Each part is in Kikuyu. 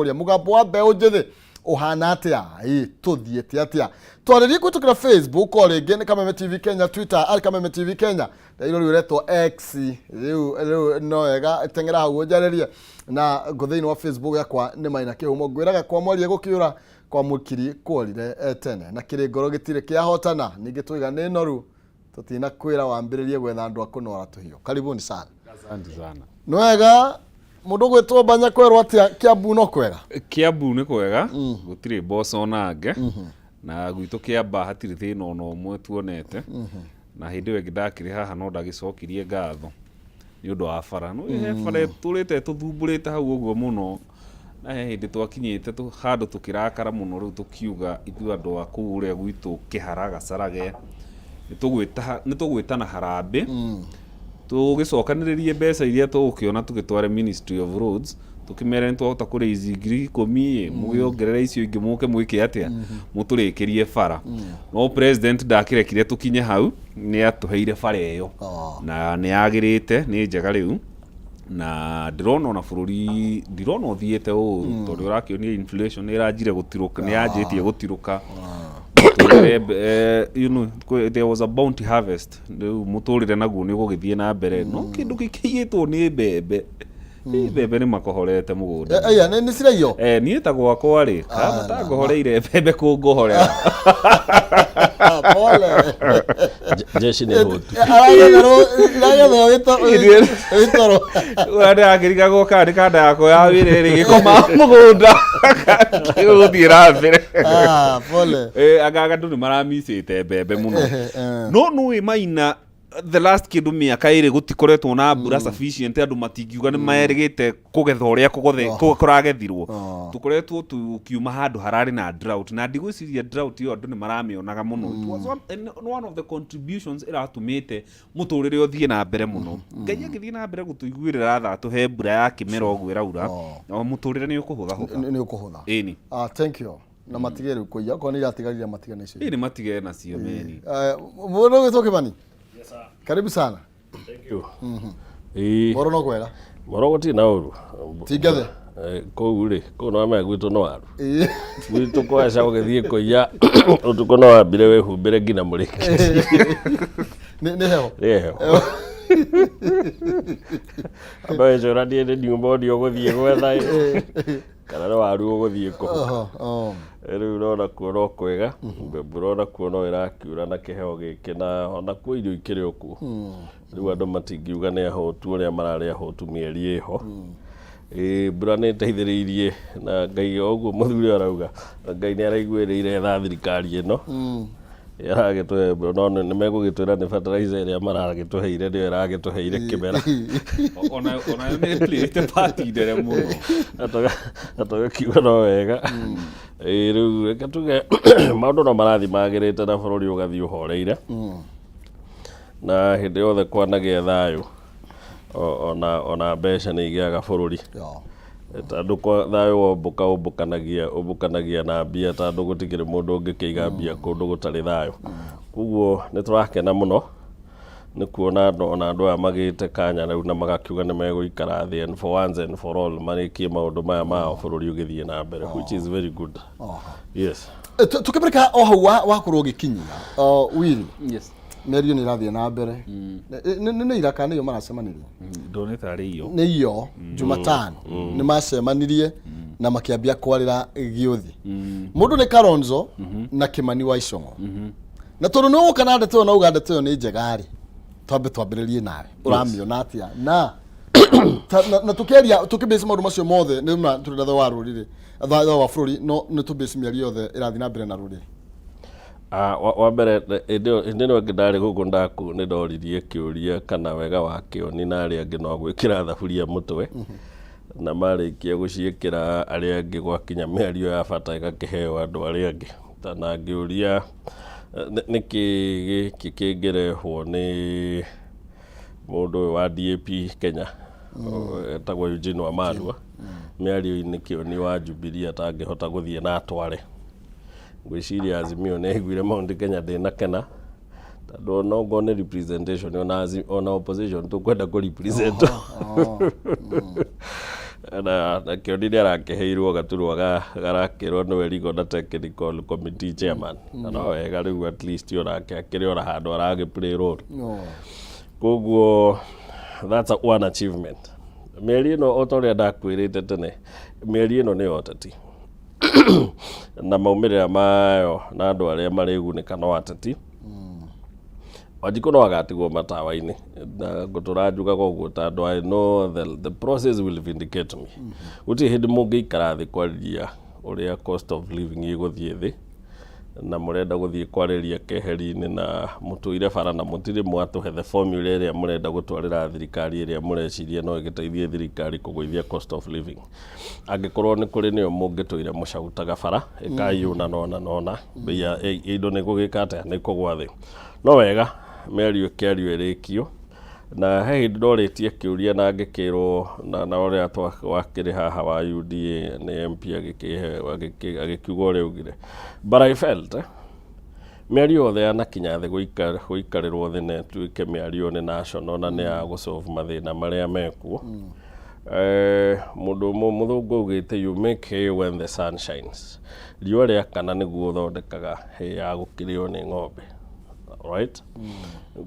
Kũria mũgambo wa mbeũ njĩthĩ ũhana atĩa? Ĩ tũthiĩte atĩa? Twarĩrie kũhĩtũkĩra Facebook o rĩngĩ nĩ Kameme TV Kenya, Twitter arĩ Kameme TV Kenya, rĩu rĩu ĩretwo X, rĩu rĩu no wega teng'era hau ũnjarĩrie. Na ngũ thĩinĩ wa Facebook yakwa nĩ Maina Kĩhumo. Ngwĩraga kwa mwaria gũkĩũra kwa mũkiri kworire tene na kĩrĩ ngoro gĩtirĩ kĩahotana. Ningĩ tũiga nĩ noru tũtina kwĩra wambĩrĩrie gwetha andũ a kũnora tũhiũ. Karibuni sana. Asante sana. Nĩ wega mũndũ gwĩtwo Banya kwerwo atĩa Kiambu no kwega? Kiambu nĩ kwega, gũtirĩ mboco nange, na gwitũ Kĩamba hatirĩ thĩna ona ũmwe tuonete. Na hĩndĩ ĩyo ĩngĩ ndakĩrĩ haha no ndagĩcokirie ngatho nĩ ũndũ wa bara. Nĩ he bara ĩtũrĩte ĩtũthumbũrĩte hau ũguo mũno, na he hĩndĩ twakinyĩte handũ tũkĩrakara mũno rĩu tũkiuga ithuĩ andũ a kũu ũrĩa gwitũ Kĩhara Gacarage nĩ tũgwĩtana harambĩ, tũgĩcokanĩrĩrie mbeca iria tũgũkĩona tũgĩtware Ministry of Roads, tũkĩmere nĩ twahota kũ raise 10,000 ĩ, mũgĩongerere icio ingĩ mũke mwĩke atĩa, mũtũrĩkĩrie bara. No president ndakĩrekire tũkinye hau, nĩ atũheire bara ĩyo na nĩ yagĩrĩte, nĩ njega rĩu. Na ndĩrona ona bũrũri ndirona ũthiĩte ũru, tondũ ũrakĩonire inflation nĩ ĩranjire gũtirũka, nĩ yanjĩtie gũtirũka. Mũtũrĩre, there was a bounty harvest, rĩu mũtũrĩre naguo nĩ ũgũgĩthiĩ na mbere, no kĩndũ gĩkĩiyĩtwo nĩ mbembe. Ĩ, mbembe nĩ makohorete mũgũnda. Aya nĩ ciraiyo? Niĩ ta gwakwa rĩ, kana matangohoreire mbembe kũngohorera. Pole. Jeshi nĩ hũtu. Aragethero iragethero gĩtoro. Ũrĩa ndĩrakĩrigagwo kana nĩ kanda yakwa ya wĩra ĩrĩ gĩkoma mũgũnda gũthiĩ na mbere. Ah, pole. Anga andũ nĩ maramicĩte mbembe mũno. No nũĩ Maina, the last kĩndũ mĩaka 2 gũtikoretwo na mbura sufficient, andũ matingiuga nĩ merĩgĩte kũgetha ũrĩa kũragethirwo. Tũkoretwo tũkiuma handũ hararĩ na drought, na ndigwĩciria drought ĩyo andũ nĩ maramĩonaga mũno. It was one of the contributions ĩratũmĩte mũtũrĩre ũthiĩ na mbere mũno. Ngai agĩthiĩ na mbere gũtũiguĩrĩra tha, tũhe mbura ya kĩmera ũguo ĩraura, o mũtũrĩre nĩ ũkũhũthahũtha. Nĩ ũkũhũtha. Ĩni. Ah, thank you. Na matige rĩu kũiya, okorwo nĩ iratigarire matige nacio. Ĩni, matige nacio meni. Mũndũ ũgwĩtwo Kĩmani, karibu sana. Thank you. Ĩĩ. Moro no kwega? Moro gũtirĩ na ũru. Ti ngathe? Kũu rĩ, kũu no wamenya gwitũ nĩ waru. Gwitũ kwaca ũgĩthiĩ kũiya ũtukũ no wambire wĩhumbĩre nginya mũrĩngĩti. Nĩ heho. Nĩ heho. Amba wĩcũranie nĩ pneumonia ũgũthiĩ gwetha ĩ, kana nĩ waru ũgũthiĩ kũhuka. Oho, oh. Rĩu ũrona kuo no kwega, mbura ona kuo no ĩrakiura na kĩheo gĩkĩ, na ona kuo irio ikĩrĩ o kuo. Rĩu andũ matingiuga nĩ ahũtu ũrĩa mararĩ ahũtu mĩeri ĩho. Ĩĩ, mbura nĩ ĩteithĩrĩirie na Ngai o ũguo mũthuri arauga, Ngai nĩ araiguĩrĩire tha thirikari ĩno. Ĩragĩtũhe mbura, no nĩ megũgĩtwĩra nĩ fertilizer ĩrĩa maragĩtũheire nĩyo ĩragĩtũheire kĩmera. Onayo nĩ ĩplayĩte part nene mũno. Na tũgakiuga no wega. Ĩĩ, rĩu reke tuge maũndũ no marathiĩ magĩrĩte na bũrũri ũgathiĩ ũhoreire. Na hĩndĩ yothe kwanagĩa thayũ, ona mbeca nĩ igĩaga bũrũri. Tondũ kwa thayũ wombũka ũmbũkanagia na mbia, tondũ gũtikĩrĩ mũndũ ũngĩkĩiga mbia kũndũ gũtarĩ thayũ. Koguo nĩ tũrakena mũno nĩ kuona andũ ona andũ aya magĩte kanya rĩu na magakiuga nĩ megũikara thĩ and for once and for all marĩkie maũndũ maya mao bũrũri ũgĩthiĩ na mbere, which is very good. Yes. Tũkĩmĩrĩka o hau wakorwo ũgĩkinyia Willy. Yes. Mĩario nĩ ĩrathiĩ na mbere. Nĩ ira kana nĩyo maracemanirie? Ndonete arĩ iyo. Nĩ iyo Jumatano nĩ macemanirie na makĩambia kwarĩra gĩũthi. Mũndũ nĩ Kalonzo na Kĩmani wa Ichung'wa. Na tondũ nĩ ũgũka na ndeto ĩyo na uga ndeto ĩyo nĩ njega rĩ, twambe twambĩrĩrie nawe. Ũramĩona atĩa? Na tũkĩaria tũkĩbase maũndũ macio mothe nĩ ma tũrĩ na thayũ wa rũrĩrĩ, thayũ wa bũrũri, no nĩ tũbase mĩario yothe ĩrathiĩ na mbere na rũrĩrĩ. Wa mbere hĩndĩ ĩno ĩngĩ ndarĩ gũkũ ndaku nĩ ndoririe kĩũria kana wega wa Kĩoni na arĩa angĩ no gwĩkĩra thaburia mũtwe, na marĩkia gũciĩkĩra arĩa angĩ gwakinya mĩario ya bata ĩgakĩheo andũ arĩa angĩ. Na ngĩũria nĩkĩ gĩkĩ kĩngĩrehwo nĩ mũndũ ũyũ wa DAP Kenya etagwo Eugene Wamalwa, mĩario-inĩ Kĩoni wa Jubilee atangĩhota gũthiĩ na atware. Ngwĩciria Azimio nĩ aiguire Mount Kenya ndĩnakena, tondũ ona okorwo nĩ representation ona opposition tũkwenda kũ represent. Na Kĩoni nĩ arakĩheirwo gaturwa garakĩrwo nĩwe legal na technical committee chairman. Na no wega rĩu at least onake akĩrĩ ona handũ aragĩ play role. Koguo that's one achievement. Mĩario ĩno, o ta ũrĩa ndakwĩrĩte tene, mĩario ĩno nĩ ya ũteti na maumĩrĩra mayo na andũ arĩa marĩgunĩka no ateti. Wanjikũ no agatigwo matawa-inĩ na ngũtũra njugaga ũguo tondũ I know the process will vindicate me. Gũtirĩ hĩndĩ mũngĩikara thĩ kwarĩria ũrĩa cost of living ĩgũthiĩ thĩ na mũrenda gũthiĩ kwarĩria keheri-inĩ na mũtũire bara na mũtirĩ mwatũhe the formula ĩrĩa mũrenda gũtwarĩra thirikari ĩrĩa mũreciria no ĩgĩteithie thirikari kũgũithia cost of living. Angĩkorwo nĩ kũrĩ nĩyo mũngĩtũire mũcautaga bara ĩkai ũna na ũna na ũna, mbei ya indo nĩ gũgĩka atĩa, nĩ kũgwa thĩ. No wega mĩario ĩkĩario ĩrĩkio. Na he hĩndĩ ndorĩtie kĩũria na ngĩkĩrwo na ũrĩa wakĩrĩ haha wa UDA nĩ MP agĩkĩhe agĩkiuga ũrĩa augire. But I felt mĩario yothe yanakinya thĩ gũikarĩrwo thĩ na ĩtuĩke mĩario nĩ national na nĩ ya gũsolve mathĩna marĩa mekuo. Mũndũ ũmwe mũthũngũ augĩte, "You make hay when the sun shines." Riũa rĩakana nĩguo ũthondekaga hay ya gũkĩrĩo nĩ ng'ombe. Right?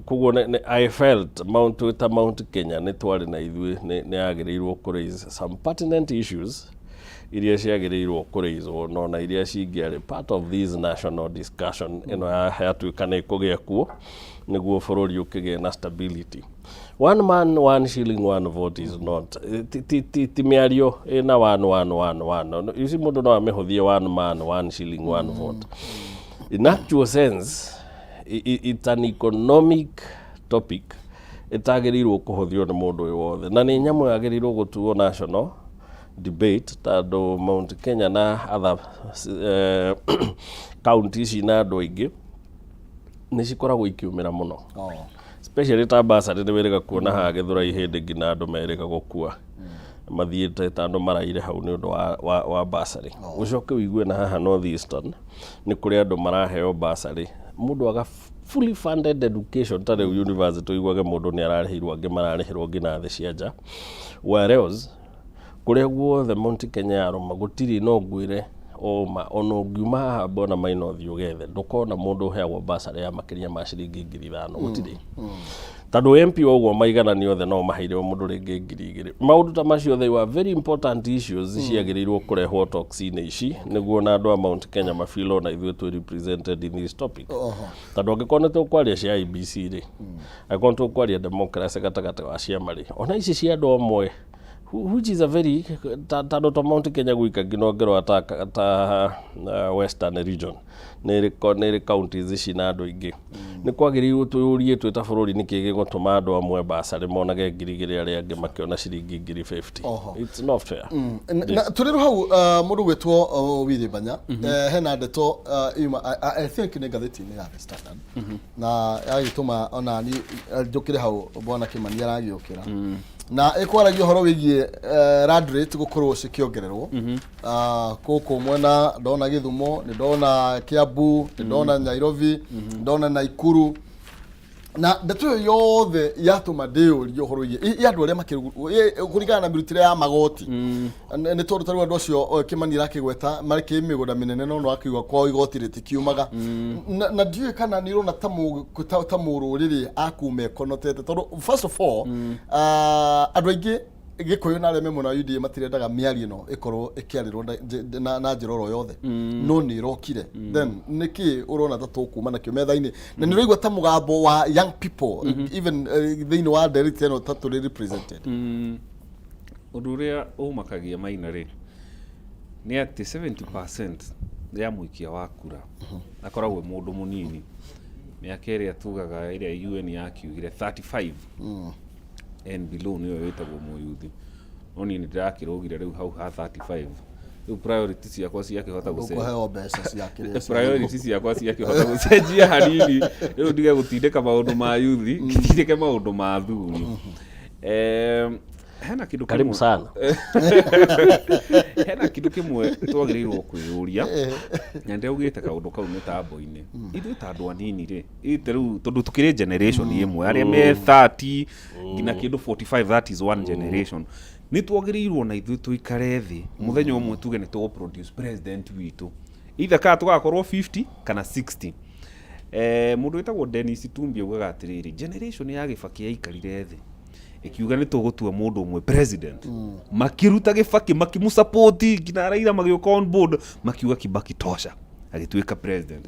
Koguo I felt Mount ta Mount Kenya nĩ twarĩ na ithuĩ nĩ yagĩrĩirwo kũ raise some pertinent issues iria ciagĩrĩirwo kũ raise no na iria cingĩarĩ part of this national discussion ĩno yatuĩka nĩ ĩkũgĩa kuo nĩguo bũrũri ũkĩgĩe na stability. One man, one shilling, one vote is not ti mĩario ĩna one one one one. You see, mũndũ no amĩhũthie one man, one shilling, one vote. In actual sense, it's an economic topic ĩtagĩrĩirwo kũhũthio nĩ mũndũ ũyũ wothe na nĩ nyamũ yagĩrĩirwo gũtuo national debate tondũ Mount Kenya na other county ici na andũ aingĩ nĩ cikoragwo ikiumĩra mũno, especially ta bursary. Nĩ wĩrĩga kuona haha Gĩthũrai hĩndĩ nginya andũ merĩga gũkua mathiĩte tondũ maraire hau nĩ ũndũ wa bursary. Ũcoke ũigue na haha North Eastern nĩ kũrĩ andũ maraheo bursary, mũndũ aga fully funded education. Ta rĩu university ũiguage mũndũ nĩ ararĩhĩirwo, angĩ mararĩhĩrwo nginya thĩ cia nja, whereas kũrĩa guothe Mount Kenya yarũma gũtirĩ. No ngwĩre ũma, ona ũngiuma haha mbona maina ũthiĩ ũgethe, ndũkona mũndũ ũheagwo bursary ya makĩria ma ciringi 5,000, gũtirĩ, tondũ MP ũguo maiganani othe no maheire o mũndũ rĩngĩ 2,000. Maũndũ ta macio, they were very important issues ciagĩrĩirwo kũrehwo talks-inĩ ici nĩguo na andũ a Mount Kenya mafeel ona ithuĩ twĩ represented in this topic, tondũ angĩkorwo nĩ tũkwaria cia IEBC rĩ, angĩkorwo nĩ tũkwaria democracy gatagatĩ wa ciama rĩ, ona ici cia andũ amwe which is a very tondũ to Mount Kenya gwika nginya ũngĩrora ta Western region nĩ ĩrĩ counties ici na andũ aingĩ, nĩ kwagĩrĩirwo twĩyũrie twĩ ta bũrũri nĩkĩ gĩgũtũma andũ amwe bursary monage 2,000, arĩa angĩ makĩona ciringi 50,000. It's not fair. Na tũrĩ hau, mũndũ gwĩtwo Willy Banya, hena ndeto yuma I think nĩ ngathĩti-inĩ ya The Standard na yagĩtũma ona ni njũkĩre hau bwana Kĩmani aragĩũkĩra na ĩkwaragia ũhoro wĩgiĩ land rate gũkorwo cikĩongererwo gũkũ mwena. Ndona Gĩthumo, nĩ ndona Kiambu, nĩ ndona Nairobi, nĩ ndona Naikuru, na ndeto ĩyo yothe yatũma ndĩyũrie ũhoro wĩgiĩ andũ arĩa makĩrĩ kũringana na mĩrutĩre ya magoti, nĩ tondũ tarĩu andũ acio Kĩmani arakĩgweta marĩkĩ mĩgũnda mĩnene no akiuga kwao igoti rĩtikiumaga. Na ndiũĩ kana nĩ ũrona ta mũrũrĩrĩ akuma ĩkonotete, tondũ first of all, andũ aingĩ Gĩkũyũ na arĩa me mwena wa UDA matirendaga mĩario ĩno ĩkorwo ĩkĩarĩrwo na njĩra oro yothe, no nĩ ĩrokire. Then nĩkĩ ũrona ta tũkuma nakĩo metha-inĩ, na nĩ ũraigua ta mũgambo wa young people even thĩinĩ wa ndereti ĩno ta tũrĩ represented? Ũndũ ũrĩa ũmakagia Maina rĩ nĩ atĩ 70% ya mũikia wa kura akoragwo e mũndũ mũnini, mĩaka ĩrĩa tugaga ĩrĩa UN yakiugire 35 and below nĩyo ĩtagwo mũyuthi, no niĩ nĩ ndĩrakĩrũgire rĩu hau ha 35. Rĩu priority ciakwa ciakĩhota gũcenjia. Ndũkũheo mbeca cia kĩrĩa? Priority ciakwa ciakĩhota gũcenjia hanini rĩu, ndige gũtindĩka maũndũ ma yuthi, ngĩtindĩke maũndũ ma athuri. Hena kĩndũ Karibu sana. Hena kĩndũ kĩmwe twagĩrĩirwo kwĩyũria, na ndĩraugĩte kaũndũ kau mĩtambo-inĩ. Ithuĩ ta andũ anini rĩ, ĩte rĩu tondũ tũkĩrĩ generation ĩmwe, arĩa me 30 nginya kĩndũ 45, that is one generation. Nĩ twagĩrĩirwo na ithuĩ tũikare thĩ mũthenya ũmwe tuge nĩ tũgũ produce president witũ, either kana tũgakorwo 50 kana 60. Mũndũ wĩtagwo Dennis Itumbi augaga atĩrĩrĩ, generation ya Gĩbakĩ yaikarire thĩ ĩkiuga nĩ tũgũtua mũndũ ũmwe president. Makĩruta Gĩbakĩ, makĩmũsupport, nginya Raila magĩũka on board, makiuga Kibaki tosha, agĩtuĩka president.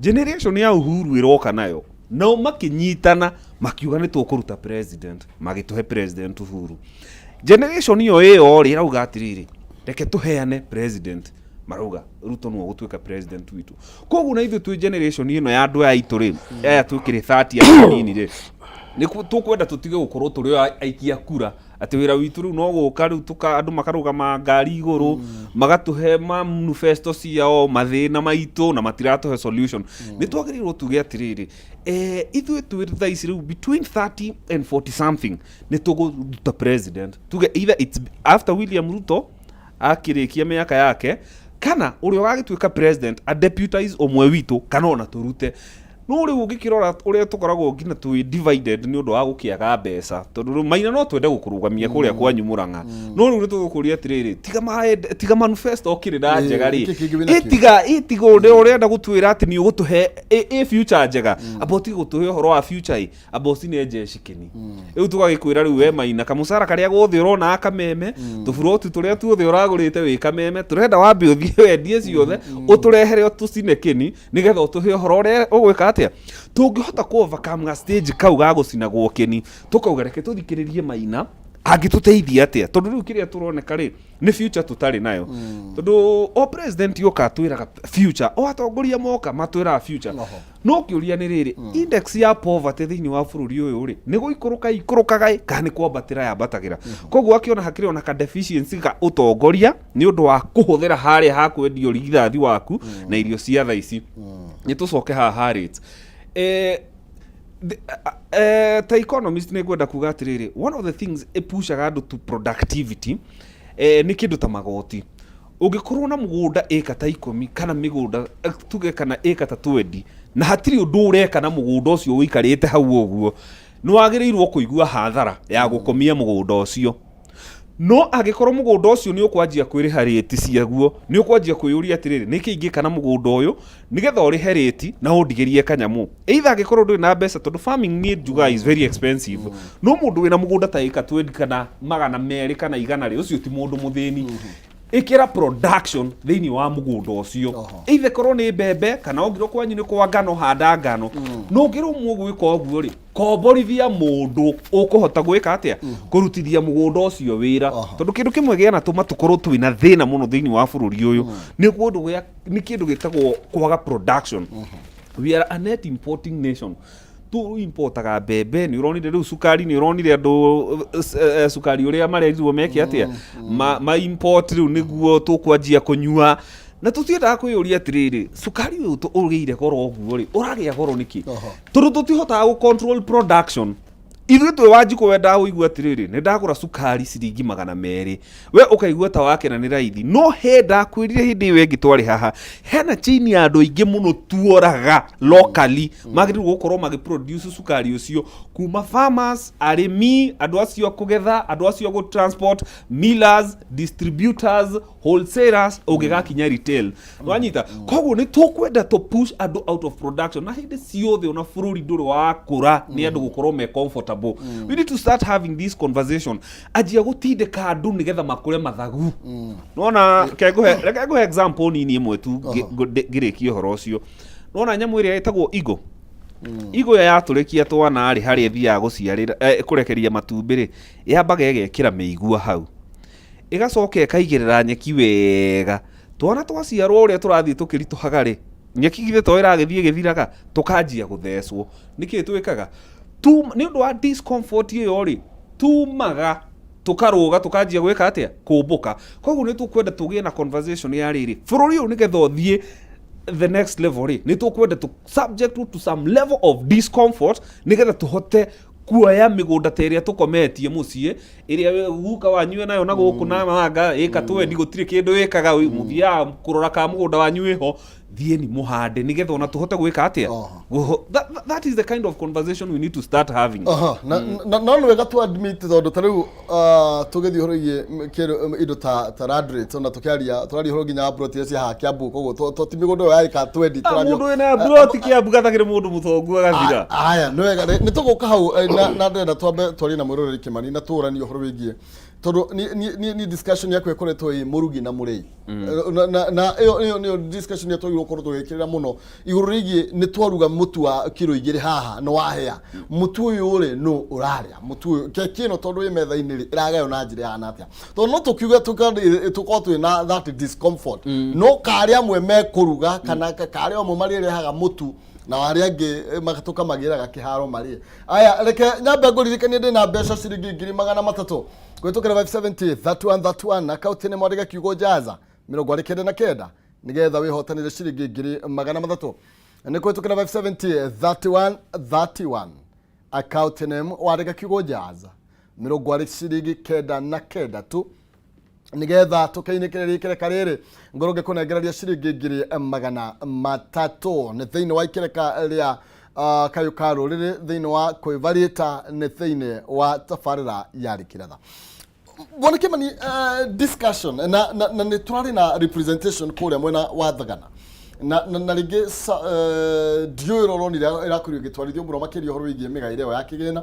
Generation ya Uhuru ĩroka nayo, nao makĩnyitana makiuga nĩ tũkũruta president, magĩtũhe President Uhuru. Generation ĩyo ĩyo rĩ ĩrauga atĩrĩrĩ, reke tũheane president, marauga Ruto nĩwe ũgũtuĩka president witũ. Koguo na ithuĩ twĩ generation ĩno ya andũ aya aitũ rĩ, aya twĩkĩrĩ 30 anini rĩ, nĩ tũkwenda tũtige gũkorwo tũrĩ o aikia kura, atĩ wĩra witũ rĩu no gũka rĩu tũka andũ makarũgama ngari igũrũ, magatũhe manifesto ciao, mathĩna maitũ, na matiratũhe solution. Nĩ twagĩrĩirwo tuge atĩrĩrĩ, ithuĩ twĩ thaa ici rĩu between 30 and 40 something, nĩ tũgũruta president, tuge either it's after William Ruto akĩrĩkia mĩaka yake, kana ũrĩa ũgagĩtuĩka president a deputize ũmwe witũ, kana ona tũrute. No rĩu ũngĩkĩrora ũrĩa tũkoragwo nginya twĩ divided nĩ ũndũ wa gũkĩaga mbeca, tondũ rĩu Maina no twende gũkũrũgamia kũrĩa kwanyu Mũrang'a, no rĩu nĩ tũgũkũria atĩrĩrĩ, tiga manifesto ũkĩrĩ na njega rĩ. Nĩkĩ kĩngĩ wĩnakĩo? Ĩ tiga ũrĩa ũrenda gũtwĩra atĩ nĩ ũgũtũhe ĩ future njega, amba ũtige gũtũhe ũhoro wa future ĩ, amba ũcine jeshi kĩni. Rĩu tũgagĩkwĩra rĩu we Maina, kamũcara karĩa gothe ũrona kameme, tũburoti tũrĩa tuothe ũragũrĩte wĩ kameme, tũrenda wambe ũthiĩ wendie ciothe, ũtũrehere tũcine kĩni, nĩgetha ũtũhe ũhoro ũrĩa ũgwĩka atĩa. Tũngĩhota kũ overcome ga stage kau ga gũcinagwo kĩni, tũkauga reke tũthikĩrĩrie Maina angĩtũteithia atĩa, tondũ rĩu kĩrĩa tũroneka rĩ nĩ future tũtarĩ nayo, tondũ o president yoka atwĩraga future, o atongoria moka matwĩraga future. No kĩũria nĩ rĩrĩ, index ya poverty thĩinĩ wa bũrũri ũyũ rĩ, nĩ gũikũrũka ikũrũkaga ĩ, kana nĩ kwambatĩra yambatagĩra? Koguo akĩona hakĩrĩ ona ka deficiency ga ũtongoria nĩ ũndũ wa kũhũthĩra harĩa ha kwendio rithathi waku na irio cia thaa ici. Nĩ tũcoke haha ha rates. Ta economist nĩ ngwenda kuga atĩrĩrĩ, one of the things ĩpushaga andũ to productivity nĩ kĩndũ ta magoti. Ũngĩkorwo na mũgũnda ĩka ta 10 kana mĩgũnda tuge kana ĩka ta 20, na hatirĩ ũndũ ũreka na mũgũnda ũcio ũikarĩte hau ũguo, nĩ wagĩrĩirwo kũigua hathara ya gũkomia mũgũnda ũcio. No angĩkorwo mũgũnda ũcio nĩ ũkwanjia kwĩrĩha rĩti ciaguo, nĩ ũkwanjia kwĩyũria atĩrĩrĩ, nĩkĩ ingĩka na mũgũnda ũyũ nĩgetha ũrĩhe rĩti na ũndigĩrie kanyamũ? Either angĩkorwo ndũrĩ na mbeca, tondũ farming niĩ njugaga is very expensive, no mũndũ wĩna mũgũnda ta ĩka 20 kana 200 kana 100 rĩ, ũcio ti mũndũ mũthĩni. Ĩkĩra production thĩinĩ wa mũgũnda ũcio, either korwo nĩ mbembe kana ũngĩrwo kwanyu nĩ kwa ngano, handa ngano. No ũngĩrũmwo gwĩka ũguo rĩ, komborithia mũndũ ũkũhota gwĩka atĩa, kũrutithia mũgũnda ũcio wĩra. Tondũ kĩndũ kĩmwe gĩanatũma tũkorwo twĩna thĩna mũno thĩinĩ wa bũrũri ũyũ nĩ kũndũ gĩa nĩ kĩndũ gĩtagwo kwaga production. We are a net importing nation, tu importaga mbembe. Nĩ ũronire rĩu cukari, nĩ ũronire andũ cukari ũrĩa marerirwo meke atĩa, ma import rĩu nĩguo tũkwanjia kũnyua, na tũtiendaga kwĩyũria atĩrĩrĩ, cukari ũyũ ũgĩire goro ũguo rĩ, ũragĩa goro nĩkĩ? Tondũ tũtihotaga gũ control production. Ithuĩ twĩ Wanjikũ, wendaga ũigue atĩrĩrĩ, nĩ ndagũra cukari ciringi 200, we ũkaigua ta wakena nĩ raithi. No he ndakwĩrire hĩndĩ ĩyo ĩngĩ twarĩ haha, hena chain ya andũ aingĩ mũno tuoraga locally magĩrĩirwo gũkorwo magĩproduce cukari ũcio, kuma farmers, arĩmi, andũ acio a kũgetha, andũ acio a gũ-transport, millers, distributors, wholesalers, ũngĩgakinya retail. Wanyita? Koguo nĩ tũkwenda to push andũ out of production, na hĩndĩ ciothe ona bũrũri ndũrĩ wakũra nĩ andũ gũkorwo me comfortable. We need to start having this conversation, anjia gũtindĩka andũ nĩgetha makũre mathagu. Nona reke ngũhe example nini ĩmwe tu ngĩrĩkia ũhoro ũcio. Nona nyamũ ĩrĩa ĩtagwo eagle, eagle ĩyo yatũrĩkia twana rĩ, harĩa ĩthiaga gũciarĩra, kũrekeria matumbĩ rĩ, yambaga ĩgekĩra mĩigua hau, ĩgacoka ĩkaigĩrĩra nyeki wega. Twana twaciarwo, ũrĩa tũrathiĩ tũkĩritũhaga rĩ, nyeki githĩ to ĩragĩthiĩ ĩgĩthiraga, tũkanjia gũthecwo. Nĩkĩ twĩkaga? Nĩ ũndũ wa discomfort ĩyo rĩ, tumaga tũkarũga, tũkanjia gwĩka atĩa? Kũmbũka. Koguo nĩ tũkwenda tũgĩe na conversation ya rĩrĩ, bũrũri ũyũ nĩgetha ũthiĩ the next level rĩ, nĩ tũkwenda tũ subject to some level of discomfort, nĩgetha tũhote kuoya mĩgũnda ta ĩrĩa tũkometie mũciĩ, ĩrĩa guka wanyu nayo na gũkũ na manga ĩka twendi, gũtirĩ kĩndũ ĩkaga, mũthiaga kũrora kana mũgũnda wanyu wĩho. Thiĩni mũhande nĩgetha ona tũhote gwĩka atĩa. That is the kind of conversation we need to start having. Aha, na no nĩ wega tu admit tondũ ta rĩu tũgĩthiĩ ũhoro wĩgiĩ indo ta land rates, ona tũkĩaria tũraria ũhoro nginya wa plot iria cia haha Kiambu, koguo to ti mĩgũnda ĩyo ya ĩka 20. Tũraria mũndũ wĩna plot Kiambu gathagĩrĩ mũndũ mũtongu agathira. Aya, nĩ wega, nĩ tũgũka hau na ndĩrenda twambe twarie na mwĩroreri Kĩmani na tũranie ũhoro wĩgiĩ tondũ ni discussion yakwa ĩkoretwo ĩ mũrugi na mũrĩi. Na ĩyo nĩyo discussion ĩrĩa twagĩrĩirwo gũkorwo tũgĩkĩrĩra mũno igũrũ rĩgiĩ nĩ twaruga mũtu wa kiro 2 haha nĩ wahĩa mũtu ũyũ rĩ, nũ ũrarĩa mũtu ũyũ? Keki ĩno tondũ ĩ metha-inĩ rĩ, ĩragaywo na njĩra ĩhana atĩa? Tondũ no tũkiuge tũkorwo twĩ na that discomfort, no karĩa amwe mekũruga kana karĩa amwe marĩrehaga mũtu na arĩa angĩ tũkamagĩraga kĩharo marĩe. Aya, reke nyambe ngũririkanie ndĩna mbeca ciringi 300,000 kũhĩtũkĩra 570 31 31 akaunti-inĩ, mwandĩke kiugo jaza 99 nĩgetha wĩhotanĩre ciringi 300,000. Nĩ kũhĩtũkĩra 570 31 31, account name wandĩke kiugo jaza 99 tu nigetha tukainĩkĩrĩria ikereka rĩrĩ ngorwo ngĩkũnengereria ciringi 300,000. Nĩ thĩinĩ wa ikereka rĩa kayũ ka rũrĩrĩ thĩinĩ wa kwĩvarĩta, nĩ thĩinĩ wa tabarĩra ya rĩkĩratha. Bwana Kimani, discussion na nĩ tũrarĩ na representation kũrĩa mwena wa Thagana na rĩngĩ ndiũĩ ũrĩa ũronire ĩrakorirwo ĩgĩtwarithio mũno makĩria ũhoro wĩgiĩ mĩgaĩre ĩyo ya kĩgĩna,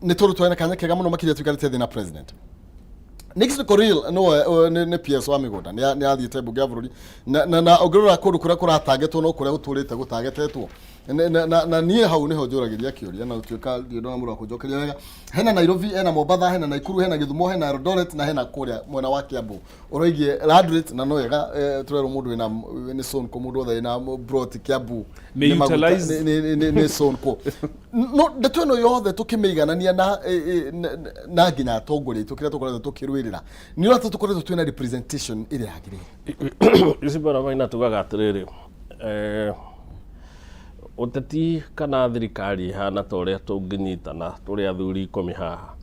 nĩ tondũ twarĩ na kanya kega mũno makĩria tũikarĩte thĩ na president Nixon Korir nĩwe nĩ PS wa mĩgũnda, nĩ athiĩte mbunge ya bũrũri na ũngĩrora kũndũ kũrĩa kũratangetwo no kũrĩa gũtũrĩte gũtagetetwo. Na niĩ hau nĩho njũragĩria kĩũria na gũtuĩka ndirĩ ndona mũndũ wa kũnjokeria wega. Hena Nairobi, hena Mombatha, hena Nakuru, hena Gĩthumo, hena Eldoret na hena kũrĩa mwena wa Kiambu ũroigie land rate, na no wega tũrerwo mũndũ wĩna nĩ Sonko, mũndũ wothe wĩna plot Kiambu Nĩ nĩ maguta- nĩ Sonko. No ndeto ĩno yothe tũkĩmĩiganania na nginya atongoria aitũ kĩrĩa tũkoretwo tũkĩrũĩrĩra, nĩ ũrĩa tũkoretwo twĩna representation ĩrĩa yagĩrĩire. Ici bwana Maina, tugaga atĩrĩrĩ, ũteti kana thirikari ĩhana ta ũrĩa tũngĩnyitana tũrĩ athuri 10 haha,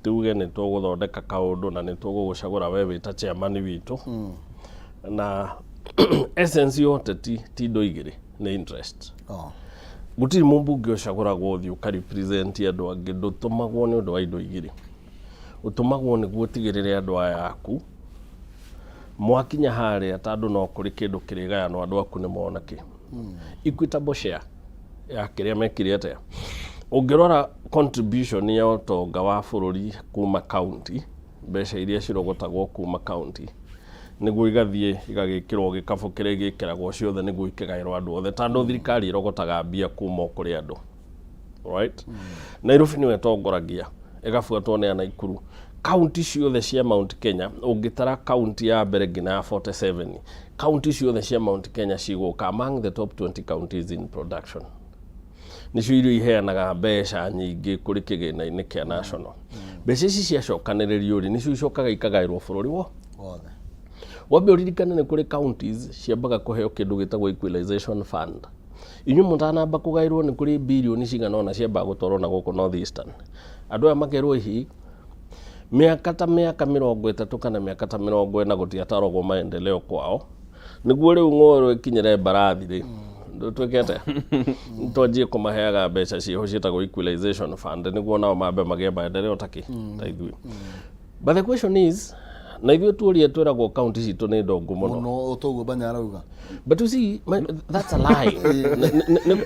tuge nĩ tũgũthondeka kaũndũ na nĩ tũgũgũcagũra we wĩ ta chairman witũ. Na essence ya ũteti ti indo igĩrĩ, nĩ interest. Gũtirĩ mũmbunge ũcagũragwo ũthiĩ ũkarepresent andũ angĩ. Ndũtũmagwo nĩ ũndũ wa indo igĩrĩ, ũtũmagwo nĩguo ũtigĩrĩre andũ aya aku mwakinya harĩa, tondũ no kũrĩ kĩndũ kĩrĩgayanwo, andũ aku nĩ mona kĩ equitable share ya kĩrĩa mekire atĩa. Ũngĩrora contribution ya ũtonga wa bũrũri kuma county, mbeca iria cirogotagwo kuma county nĩguo igathiĩ igagĩkĩrwo gĩkabũ kĩrĩa gĩkĩragwo ciothe nĩguo ikĩgaĩrwo andũ othe, tondũ thirikari ĩrogotaga mbia kuma o kũrĩ andũ, right? Nairobi nĩyo ĩtongoragia, ĩgabuatwo nĩ ya Naikuru. Kaunti ciothe cia Mount Kenya, ũngĩtara kaunti ya mbere nginya ya 47, kaunti ciothe cia Mount Kenya cigũka among the top 20 counties in production. Nĩcio irio iheanaga mbeca nyingĩ kũrĩ kĩgĩna-inĩ kĩa national. Mbeca ici ciacokanĩrĩrio rĩ, nĩcio icokaga ikagaĩrwo bũrũri wo wothe. Wambe ũririkane nĩ kũrĩ counties ciambaga kũheo kĩndũ gĩtagwo equalization fund. Inyuĩ mũtanamba kũgaĩrwo, nĩ kũrĩ birioni cigana ũna ciambaga gũtwarwo na gũkũ North Eastern. Andũ aya makerwo ihi mĩaka ta mĩaka 30 kana mĩaka ta 40 gũtiataragwo maendeleo kwao, nĩguo rĩu ng'oro ĩkinyĩre mbarathi rĩ, twĩke atĩa? Twanjie kũmaheaga mbeca ciĩho ciĩtagwo equalization fund nĩguo nao mambe magĩe maendeleo takĩ ta ithuĩ. But the question is, na ithuĩ tuorie, twĩragwo kaunti citũ nĩ ndongu mũno. Mũno toguo Banya arauga. But you see, that's a lie.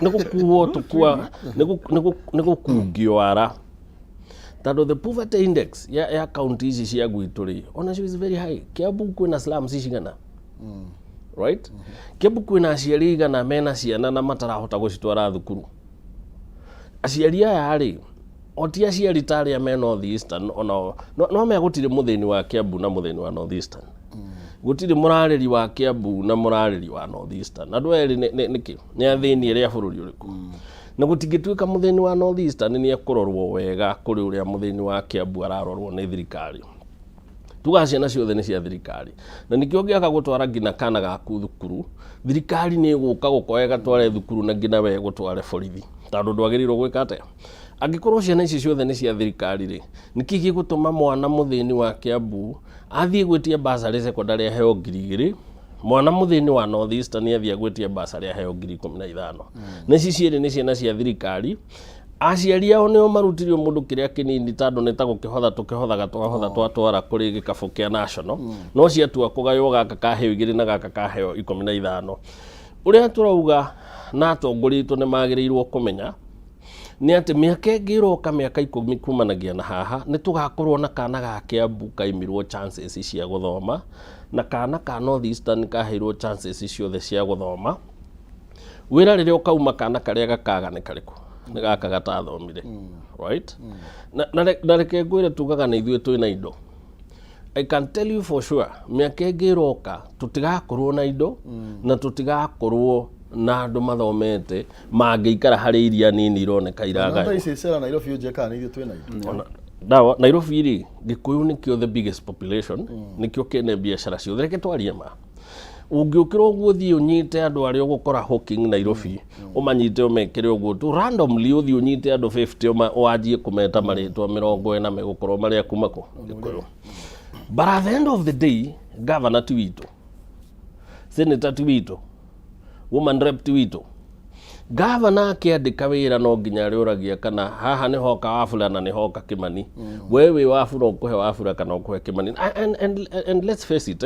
Nĩ gũkuo tũkua, nĩ gũkungio wara, tondũ the poverty index ya kaunti ici cia gwitũ rĩ, onacio is very high. Kiambu kwĩna slums cigana, right? Kiambu kwĩna aciari igana mena ciana na matarahota gũcitwara thukuru. Aciari aya rĩ, o ti aciari ta arĩa me North Eastern ona no mea. Gũtirĩ mũthĩni wa Kiambu na mũthĩni wa North Eastern, gũtirĩ mũrarĩri wa Kiambu na mũrarĩri wa North Eastern. Andũ erĩ nĩkĩ nĩ athĩni erĩ a bũrũri ũrĩkũ? Na gũtingĩtuĩka mũthĩni wa North Eastern nĩ ekũrorwo wega kũrĩ ũrĩa mũthĩni wa Kiambu ararorwo nĩ thirikari. Tugaga ciana ciothe nĩ cia thirikari, na nĩkĩo ũngĩaga gũtwara nginya kana gaku thukuru, thirikari nĩ ĩgũka gũkoya ĩgatware thukuru na nginya we gũtware borithi, tondũ ndwagĩrĩirwo gwĩka atĩa. Angĩkorwo ciana ici ciothe nĩ cia thirikari rĩ, nĩkĩ gĩgũtũma mwana mũthĩni wa Kiambu athiĩ gwĩtia bursary secondary aheo 2,000? Mwana mũthĩni wa North Eastern athiĩ agwĩtie basarĩ aheo 15,000. Na ici cierĩ nĩ ciana cia thirikari. Aciari ao nĩo marutirio mũndũ kĩrĩa kĩnini tondũ nĩ ta gũkĩhotha tũkĩhothaga twahotha twatwara kũrĩ gĩkabũ kĩa national. No ciatua kũgaywo gaka kaheo igĩrĩ na gaka kaheo 15. Ũrĩa tũrauga na atongoria aitũ nĩ magĩrĩirwo kũmenya nĩ atĩ mĩaka ĩngĩ ĩroka mĩaka 10 kumanagia na haha nĩ tũgakorwo na kana ga Kiambu kaimirwo chances cia gũthoma na kana ka North Eastern kaheirwo chances ciothe cia gũthoma. Wĩra rĩrĩa ũkauma kana karĩa gakaga nĩ karĩkũ? Nĩ gaka gatathomire. Right? Na reke ngwĩre tugaga nĩ ithuĩ twĩna indo. I can tell you for sure mĩaka ĩngĩ ĩroka tũtigakorwo na indo na tũtigakorwo na andũ mathomete mangĩikara harĩ iria nini ironeka iragaywo. Namba ici cera Nairobi ũnjie kana nĩ ithuĩ twĩna indo. Ona ndawa Nairobi rĩ, Gĩkũyũ nĩkĩo the biggest population, nĩkĩo kĩene biacara ciothe. Reke twarie ma. Ũngĩũkĩra ũguo ũthiĩ ũnyite andũ arĩa ũgũkora hawking Nairobi, ũmanyite ũmekĩre ũguo tu randomly ũthiĩ ũnyite andũ 50 wanjie kũmeta marĩtwa 40 megũkorwo marĩ a kuma kũ? Gĩkũyũ. But at the end of the day, governor ti witũ, senator ti witũ, woman rep ti witũ. Gavana akĩandĩka wĩra no nginya arĩũragia kana haha nĩ hoka Wafula na nĩ hoka Kĩmani. We wĩ Wafula ũkũhe Wafula kana ũkũhe Kĩmani. And let's face it,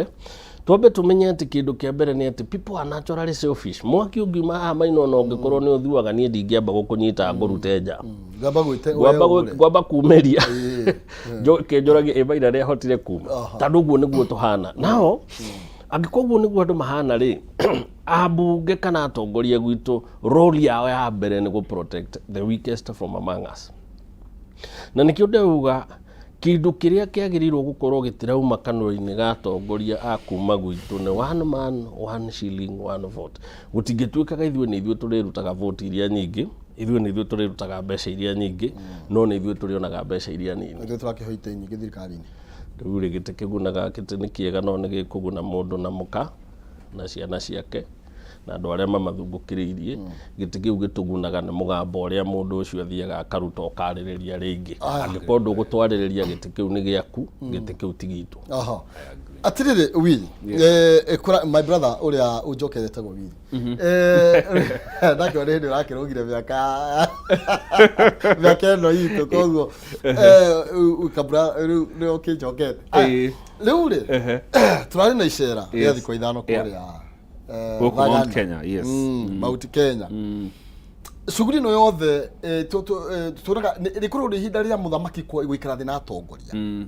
twambe tũmenye atĩ kĩndũ kĩa mbere nĩ atĩ people are naturally selfish. Mwaki ũngiuma haha maina ona ũngĩkorwo nĩ ũthuaga niĩ ndingĩamba gũkũnyita ngũrute nja. Ngwamba gwĩte Ngwamba ngwamba kumĩria. Kĩnjũragie ĩ maina nĩ ahotire kuma. Tondũ ũguo nĩguo tũhana. Nao angĩkorwo ũguo nĩguo andũ mahana rĩ, ambunge kana atongoria gwitũ role yao ya mbere nĩ gũ protect the weakest from among us. Na nĩkĩo ndĩrauga kĩndũ kĩrĩa kĩagĩrĩirwo gũkorwo gĩtirauma kanua-inĩ ga atongoria a kuma gwitũ nĩ one man one shilling one vote. Gũtingĩtuĩkaga ithuĩ nĩ ithuĩ tũrĩrutaga vote iria nyingĩ, ithuĩ nĩ ithuĩ tũrĩrutaga mbeca iria nyingĩ, no nĩ ithuĩ tũrĩonaga mbeca iria nini. Ithuĩ tũrakĩhoita nyingĩ thirikari-inĩ. Rĩu rĩ, gĩtĩ kĩgunaga gĩtĩ nĩ kĩega no nĩ gĩkũguna mũndũ na mũka na ciana ciake na andũ arĩa mamathungũkĩrĩirie. Gĩtĩ kĩu gĩtũgunaga nĩ mũgambo ũrĩa mũndũ ũcio athiaga akaruta ũkarĩrĩria rĩngĩ. Angĩkorwo ndũgũtwarĩrĩria gĩtĩ kĩu nĩ gĩaku, gĩtĩ kĩu ti gitũ. Aha. Atirĩrĩ Willy, my brother ũrĩa ũnjokerete etagwo Willy. Ndakĩona nĩ hĩndĩ ũrakĩrũgire mĩaka mĩaka ĩno itũ koguo kabra rĩu nĩ ũkĩnjokete. Rĩu rĩ tũrarĩ na icera rĩa thikũ 5 kũrĩa Gũkũ Mount Kenya, yes. Mount Kenya. Shughuli ĩno yothe tuonaga rĩkoragwo rĩ ihinda rĩa mũthamaki gũikara thĩ na atongoria.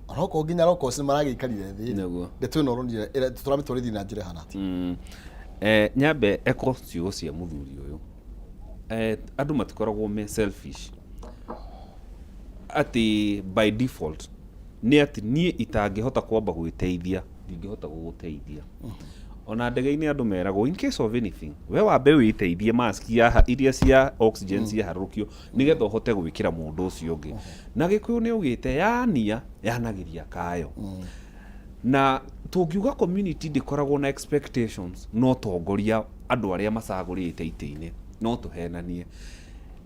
Onokorwo nginya locals nĩ maragĩikarire thĩ. Nĩguo. Ndeto ĩno ũronire tũramĩtwarithia na njĩra ĩhana atĩa? Nyambe eko ciugo cia mũthuri ũyũ. Andũ matikoragwo me selfish atĩ by default nĩ atĩ niĩ itangĩhota kwamba gwĩteithia ndingĩhota gũgũteithia. Ona ndege-inĩ andũ meragwo in case of anything we wambe wĩteithie mask ya iria cia oxygen ciaharũrũkio nĩgetha ũhote gwĩkĩra mũndũ ũcio ũngĩ. Na Gĩkũyũ nĩ augĩte yania yanagĩria kayo. Na tũngiuga community ndĩkoragwo na expectations no tongoria andũ arĩa macagũrĩte itĩ-inĩ no tũhenanie.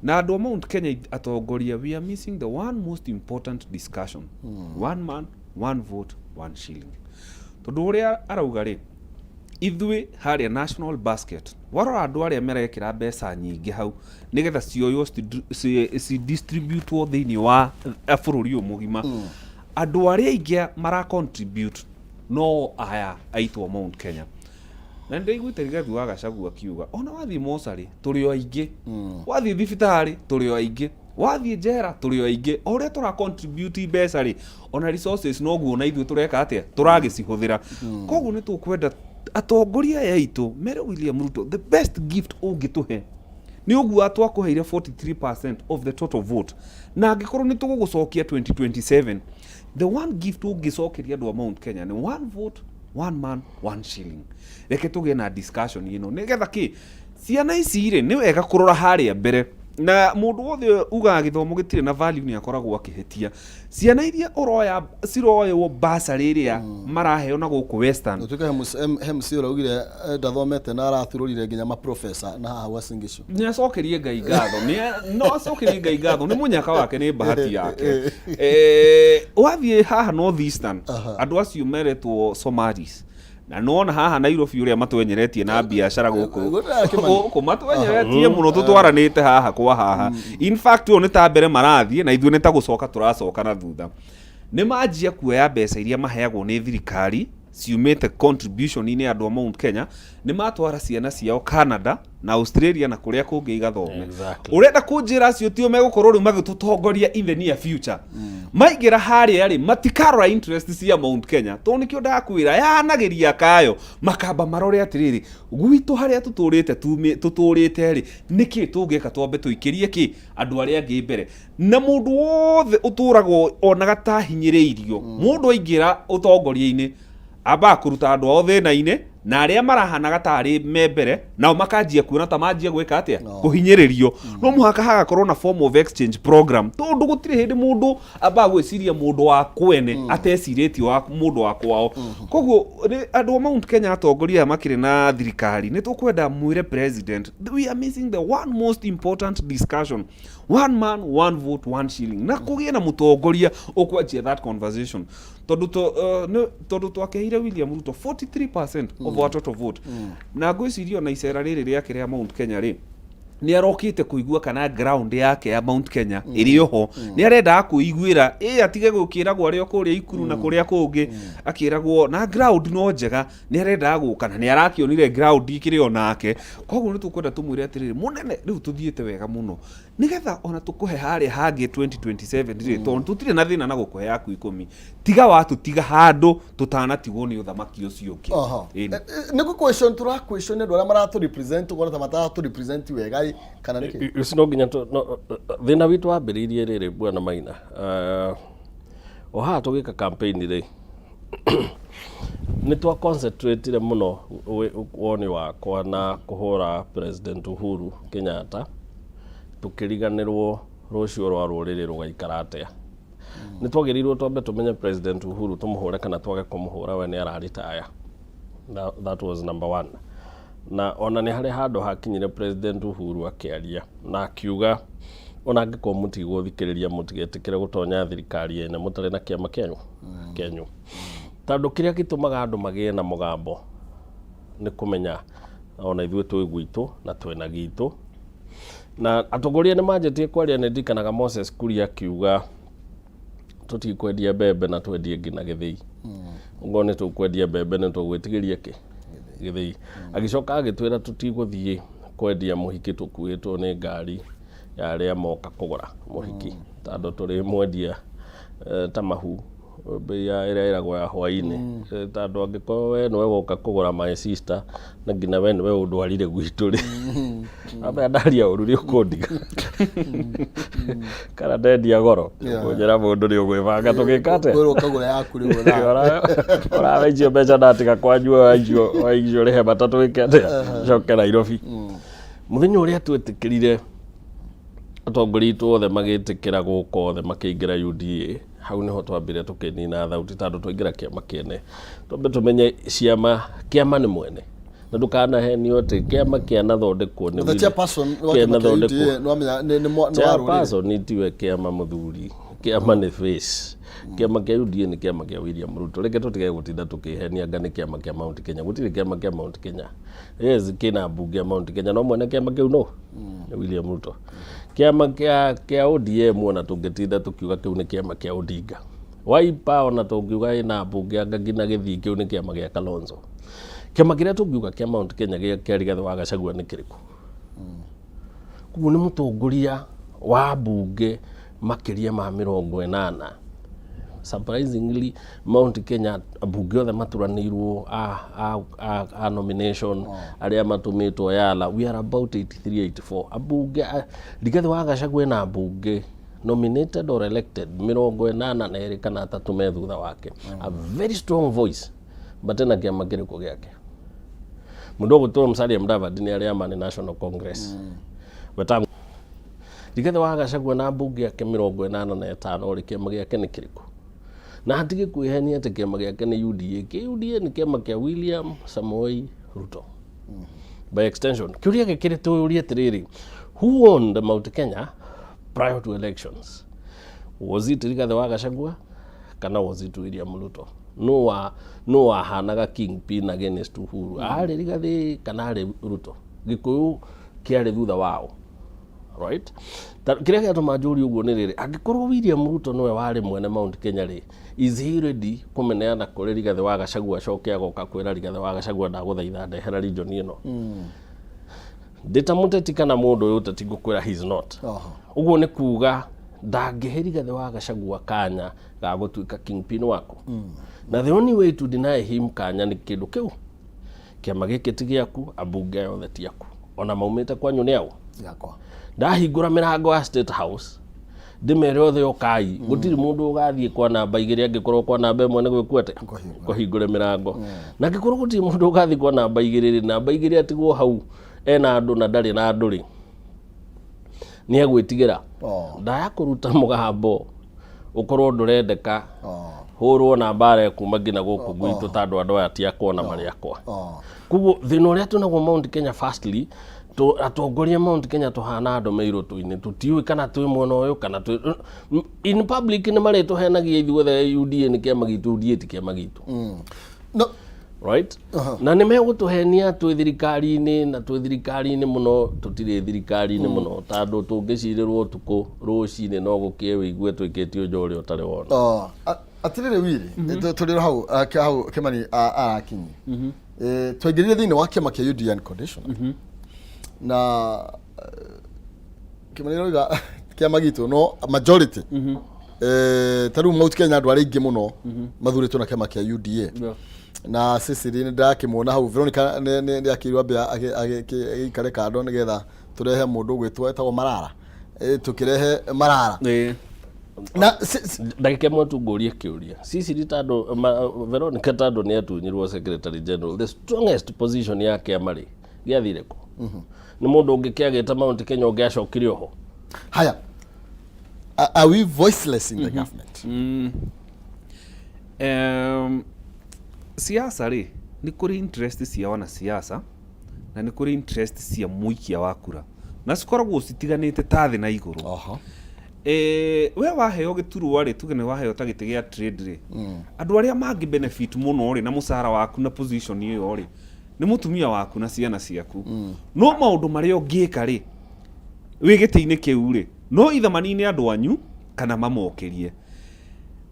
Na andũ a Mount Kenya atongoria we are missing the one most important discussion. One man, one vote, one shilling. Tondũ ũrĩa arauga rĩ, ithuĩ harĩa national basket warora andũ arĩa marekĩra mbeca nyingĩ hau nĩgetha cioywo cidistributwo thĩinĩ wa bũrũri ũyũ mũgima, andũ arĩa aingĩ mara contribute no aya aitũ a Mount Kenya. Na nĩndĩraiguĩte Rigathi wa Gachagua akiuga ona wathiĩ mocarĩ tũrĩ o aingĩ, wathiĩ thibitarĩ tũrĩ o aingĩ, wathiĩ njera tũrĩ o aingĩ, o ũrĩa tũra contribute mbeca rĩ, ona resources noguo ona ithuĩ tũreka atĩa, tũragĩcihũthĩra. Koguo nĩ tũkwenda atongoria aya aitũ mere William Ruto the best gift ũngĩtũhe nĩ ũguo twakũheire 43% of the total vote, na angĩkorwo nĩ tũgũgũcokia 2027 the one gift ũngĩcokeria andũ a Mount Kenya nĩ one vote, one man, one shilling. Reke tũgĩe na discussion ĩno nĩgetha kĩ ciana ici rĩ, nĩ wega kũrora harĩa mbere, na mũndũ wothe ugaga gĩthomo gĩtirĩ na value nĩ akoragwo akĩhĩtia. Ciana iria ũroya ciroywo basarĩ ĩrĩa maraheo na gũkũ Western, Gũtuĩka he MC ũraugire ndathomete na araturũrire nginya maprofesa na haha Uasin Gishu. Nĩ acokerie Ngai ngatho, no acokerie Ngai ngatho nĩ mũnyaka wake, nĩ bahati yake. Wathiĩ haha North Eastern, andũ acio meretwo Somalis. Na nĩwona haha Nairobi ũrĩa matwenyeretie na biacara gũkũ. Gũtirĩ Kĩmani. Gũkũ matwenyeretie mũno, tũtwaranĩte haha kwa haha. In fact, ũyũ nĩ ta mbere marathiĩ na ithuĩ nĩ ta gũcoka tũracoka na thutha. Nĩ manjia kuoya mbeca iria maheagwo nĩ thirikari ciumĩte contribution-inĩ ya andũ a Mount Kenya, nĩ matwara ciana ciao Canada na Australia na kũrĩa kũngĩ igathome. Ũrenda kũnjĩra acio tio megũkorwo rĩu magĩtũtongoria in the near future? Maingĩra harĩa rĩ, matikarora interest cia Mount Kenya, tondũ nĩkĩo ndakwĩra yanagĩria kayo makamba marore atĩrĩrĩ, gwitũ harĩa tũtũrĩte tũtũrĩte rĩ, nĩkĩ tũngĩka twambe tũikĩrie kĩ andũ arĩa angĩ mbere. Na mũndũ wothe ũtũragwo onaga ta hinyĩrĩirio, mũndũ aingĩra ũtongoria-inĩ ambaga kũruta andũ ao thĩna-inĩ, na arĩa marahanaga tarĩ me mbere nao makanjia kuona ta manjia gwĩka atĩa? No. Kũhinyĩrĩrio. No mũhaka hagakorwo na form of exchange program, tondũ gũtirĩ hĩndĩ mũndũ ambaga gwĩciria mũndũ wa kwene atecirĩtie wa mũndũ wa kwao. Koguo nĩ andũ a Mount Kenya, atongoria aya makĩrĩ na thirikari, nĩ tũkwenda mwĩre president we are missing the one most important discussion: one man, one vote, one shilling, na kũgĩe na mũtongoria ũkwanjia that conversation, tondũ tondũ twakeheire William Ruto 43% of our total vote. Na ngwĩciria ona icera rĩrĩ rĩake rĩa Mount Kenya rĩ, nĩ arokĩte kũigua kana ground yake ya Mount Kenya ĩrĩ oho. Nĩ arendaga kũiguĩra ĩ atige gũkĩragwo arĩ o kũrĩa Ikuru na kũrĩa kũngĩ akĩragwo na ground no njega. Nĩ arendaga gũka na nĩ arakĩonire ground ikĩrĩ o nake. Koguo nĩ tũkwenda tũmwĩre atĩrĩrĩ, mũnene, rĩu tũthiĩte wega mũno, nĩgetha ona tũkũhe harĩa hangĩ 2027 rĩ, tondũ tũtirĩ na thĩna na gũkũhe yaku 10, tiga watũtiga handũ tũtanatigwo nĩ ũthamaki ũcio ũngĩ. Ĩni. Nĩ gũ question tũra question andũ arĩa maratũ represent, ũkona ta mataratũ represent wega ĩ, kana nĩkĩ? Ici no nginya thĩna witũ wambĩrĩirie rĩrĩ, bwana Maina. O haha tũgĩka campaign rĩ, nĩ twa concentrated mũno woni wakwa na kũhũra President Uhuru Kenyatta, tũkĩriganĩrwo rũciũ rwa rũrĩrĩ rũgaikara atĩa. Nĩ twagĩrĩirwo twambe tũmenye President Uhuru tũmũhũre kana twage kũmũhũra, we nĩ araritaya. That was number one. Na ona nĩ harĩ handũ hakinyire President Uhuru akĩaria na akiuga ona angĩkorwo mũtigũthikĩrĩria, mũtigetĩkĩre gũtonya thirikari ene mũtarĩ na kĩama kĩanyu, tondũ kĩrĩa gĩtũmaga andũ magĩe na mũgambo nĩ kũmenya ona ithuĩ twĩ gwitũ na twĩna gitũ. Na atongoria nĩ manjĩtie kwaria. Nĩ ndirikanaga Moses Kuria akiuga tũtikwendia mbembe na twendie nginya gĩthĩi, ũguo nĩ tũkwendia mbembe nĩ tũgwĩtigĩria kĩ gĩthĩi. Agĩcoka agĩtwĩra tũtigũthiĩ kwendia mũhiki tũkuĩtwo nĩ ngari ya arĩa moka kũgũra mũhiki, tondũ tũrĩmwendia ta mahu mbei ya ĩrĩa ĩragwo ya hwainĩ. Tondũ angĩkorwo we nĩwe woka kũgũra my sister na nginya we nĩwe ũndwarire gwitũ rĩ, ambe ndaria ũru nĩ ũkũndiga kana ndendia goro. Kũnjĩra mũndũ nĩ ũgwĩbanga tũgĩka atĩa? Kwĩrwo ũkagũra yaku rĩu ona. Ũrawe icio mbeca ndatiga kwanyu, waicio waicio rĩhe matatũ wĩke atĩa, coke Nairobi. Mũthenya ũrĩa twetĩkĩrire, atongoria aitũ othe magĩtĩkĩra gũka othe makĩingĩra UDA, hau nĩho twambire tũkĩnina thauti, tondũ twaingĩra kĩama kĩene twambe tũmenye ciama kĩama nĩ mwene, na ndũkanahenio atĩ kĩama kĩanathondekwo nĩ The chairperson wa kĩama kĩa kĩanathondekwo UDA, nĩwamenya nĩ wa rũrĩrĩ. Chairperson tiwe kĩama, mũthuri. Kĩama nĩ face. Kĩama kĩa UDA nĩ kĩama kĩa William Ruto. Reke tũtige gũtinda tũkĩhenia anga nĩ kĩama kĩa Mount Kenya. Gũtirĩ kĩama kĩa Mount Kenya. Yes, kĩna mbunge ya Mount Kenya, no mwene kĩama kĩu no nĩ William Ruto. Kĩama kĩa ODM, ona tũngĩtinda tũkiuga kĩu nĩ kĩama kĩa Odinga. Wiper, ona tũngiuga ĩna mbunge anga nginya gĩthii, kĩu nĩ kĩama gĩa Kalonzo. Kĩama kĩrĩa tũngiuga kĩa Mount Kenya kĩa Rigathĩ wa Gachagua nĩ kĩrĩkũ? Koguo nĩ mũtongoria wa mbunge makĩria ma 80. Surprisingly, Mount Kenya ambunge othe maturanĩirwo a nomination arĩa matũmĩtwo Yala, we are about 83 84 ambunge. Rigathĩ wa Gachagua ena ambunge nominated or elected 82 kana 3 me thutha wake, a very strong voice, but ena kĩama kĩrĩkũ gĩake? Mũndũ ũgũtũra Musalia Mudavadi nĩ arĩa ma nĩ National Congress. Wetang'u Rigathĩ wa Gachagua na mbunge yake 85 rĩ, kĩama gĩake nĩ kĩrĩkũ? Na hatige kwĩhenia atĩ kĩama gĩake nĩ UDA. Kĩ UDA nĩ kĩama kĩa William Samoei Ruto. By extension, kĩũria gĩkĩrĩ tũyũrie atĩrĩrĩ, who won the Mount Kenya prior to elections? Was it Rigathĩ wa Gachagua kana was it William Ruto? Nũ wa nũ wahanaga kingpin against Uhuru? Arĩ Rigathĩ kana arĩ Ruto? Gĩkũyũ kĩarĩ thutha wao, right? Kĩrĩa gĩatũma njũrie ũguo nĩ rĩrĩ, angĩkorwo William Ruto nĩwe warĩ mwene Mount Kenya rĩ, is he ready kũmĩneana kũrĩ Rigathĩ wa Gachagua, acoke agoka kwĩra Rigathĩ wa Gachagua, "Ndagũthaitha, ndehera region ĩno"? Ndĩ ta mũteti kana mũndũ ũyũ ũteti, ngũkwĩra he is not. Ũguo nĩ kuga ndangĩhe Rigathĩ wa Gachagua kanya ga gũtuĩka kingpin waku, na the only way to deny him kanya nĩ kĩndũ kĩu, kĩama gĩkĩ ti gĩaku, ambunge aya othe ti aku, ona maumĩte kwanyu nĩ au. Yakwa. Ndahingũra mĩrango ya State House ndĩmere othe okai, gũtirĩ mũndũ ũgathiĩ kwa namba 2 angĩkorwo kwa namba 1 nĩ gwĩkwo atĩa? Kũhingũra. Kũhingũre mĩrango. Na angĩkorwo gũtirĩ mũndũ ũgathiĩ kwa namba 2 rĩ, namba 2 atigwo hau ena andũ na ndarĩ na andũ rĩ, nĩ egwĩtigĩra. Ndaya kũruta mũgambo ũkorwo ndũrendeka, hũrwo na mbara ĩkuma nginya gũkũ gwitũ, tondũ andũ aya ti akwa na marĩ akwa. Koguo thĩna ũrĩa twĩnaguo Mount Kenya, firstly, atongoria Mount Kenya tũhana andũ me irũtũ-inĩ, tũtiũĩ kana twĩ mwena ũyũ kana twĩ in public. Nĩ marĩtũhenagia ithuothe UDA nĩ kĩama gitũ, UDA ti kĩama gitũ. No. Right, na nĩ megũtũhenia twĩ thirikari-inĩ, na twĩ thirikari-inĩ mũno, tũtirĩ thirikari-inĩ mũno, tondũ tũngĩcirĩrwo ũtukũ, rũcinĩ no gũkĩe wĩigue twĩkĩtio nja ũrĩa ũtarĩ wona. Atirĩrĩ Wili, tũrĩ hau hau Kĩmani arakinyi. Twaingĩrire thĩinĩ wa kĩama kĩa UDA unconditional na Kĩmani rauga kĩama gitũ, no majority, ta rĩu Mount Kenya, andũ arĩa aingĩ mũno mathurĩtwo na kĩama kĩa UDA. Na Cecily nĩ ndakĩmuona hau, Veronica nĩ akĩirwo ambe agĩikare kando nĩgetha tũrehe mũndũ ũgwĩtwo etagwo Marara. Tũkĩrehe Marara na Ndagĩka 1 tu ngũrie kĩũria. Cecily, tondũ Veronica, tondũ nĩ atunyirwo secretary general, the strongest position ya kĩama rĩ, gĩathire kũ? Nĩ mũndũ ũngĩ kĩagĩte Mount Kenya ũngĩacokire oho? Haya, are we voiceless in the government? Siasa rĩ, nĩ kũrĩ interest cia wanasiasa na nĩ kũrĩ interest cia mũikia wa kura, na cikoragwo citiganĩte ta thĩ na igũrũ. We waheo gĩturwa rĩ, tuge nĩ waheo ta gĩtĩ gĩa trade rĩ, andũ arĩa mangĩ benefit mũno rĩ na mũcara waku na position ĩyo rĩ, nĩ mũtumia waku na ciana ciaku. No maũndũ marĩa ũngĩka rĩ wĩ gĩtĩ-inĩ kĩu rĩ, no itha manine andũ anyu kana mamokĩrie.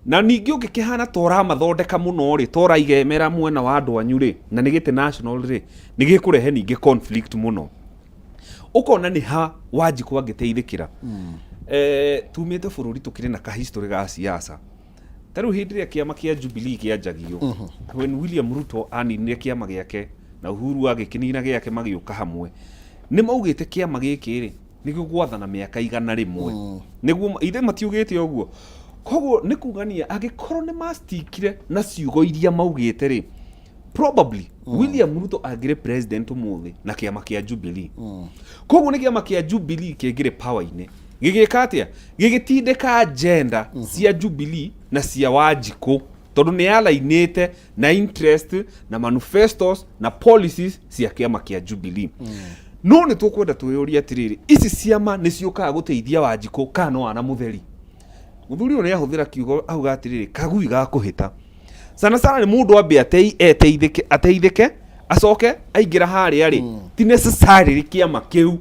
Na ningĩ ũngĩkĩhana ta ũramathondeka mũno rĩ, ta ũraigemera mwena wa andũ anyu rĩ, na nĩ gĩtĩ national rĩ, nĩ gĩkũrehe ningĩ conflict mũno. Ũkona nĩ ha Wanjikũ angĩteithĩkĩra. Tumĩte bũrũri tũkĩrĩ na kahistory ga siasa. Ta rĩu hĩndĩ ĩrĩa kĩama kĩa Jubilee kĩanjagio, when William Ruto aninire kĩama gĩake na Uhuru agĩkĩnina gĩake magĩũka hamwe, nĩ maugĩte kĩama gĩkĩ rĩ nĩ gĩgwathana mĩaka 100. Nĩguo ithe matiugĩte ũguo. Koguo nĩ kugania angĩkorwo nĩ mastikire na ciugo iria maugĩte rĩ, probably William Ruto angĩrĩ president ũmũthĩ na kĩama kĩa Jubilee. Koguo nĩ kĩama kĩa Jubilee kĩngĩrĩ power-inĩ, gĩgĩka atĩa? Gĩgĩtindĩka agenda cia Jubilee na cia Wanjikũ, tondũ nĩ yalainĩte na interest na manifestos na policies cia kĩama kĩa Jubilee. No nĩ tũkwenda twĩyũrie atĩrĩrĩ, ici ciama nĩ ciũkaga gũteithia Wanjikũ kana no wana mũtheri? Mũthuri ũyũ nĩ ahũthĩra kiugo auga atĩrĩrĩ, kagui ga kũhĩta sana sana nĩ mũndũ ambe ateithĩke acoke aingĩra harĩa rĩ, ti necessarily kĩama kĩu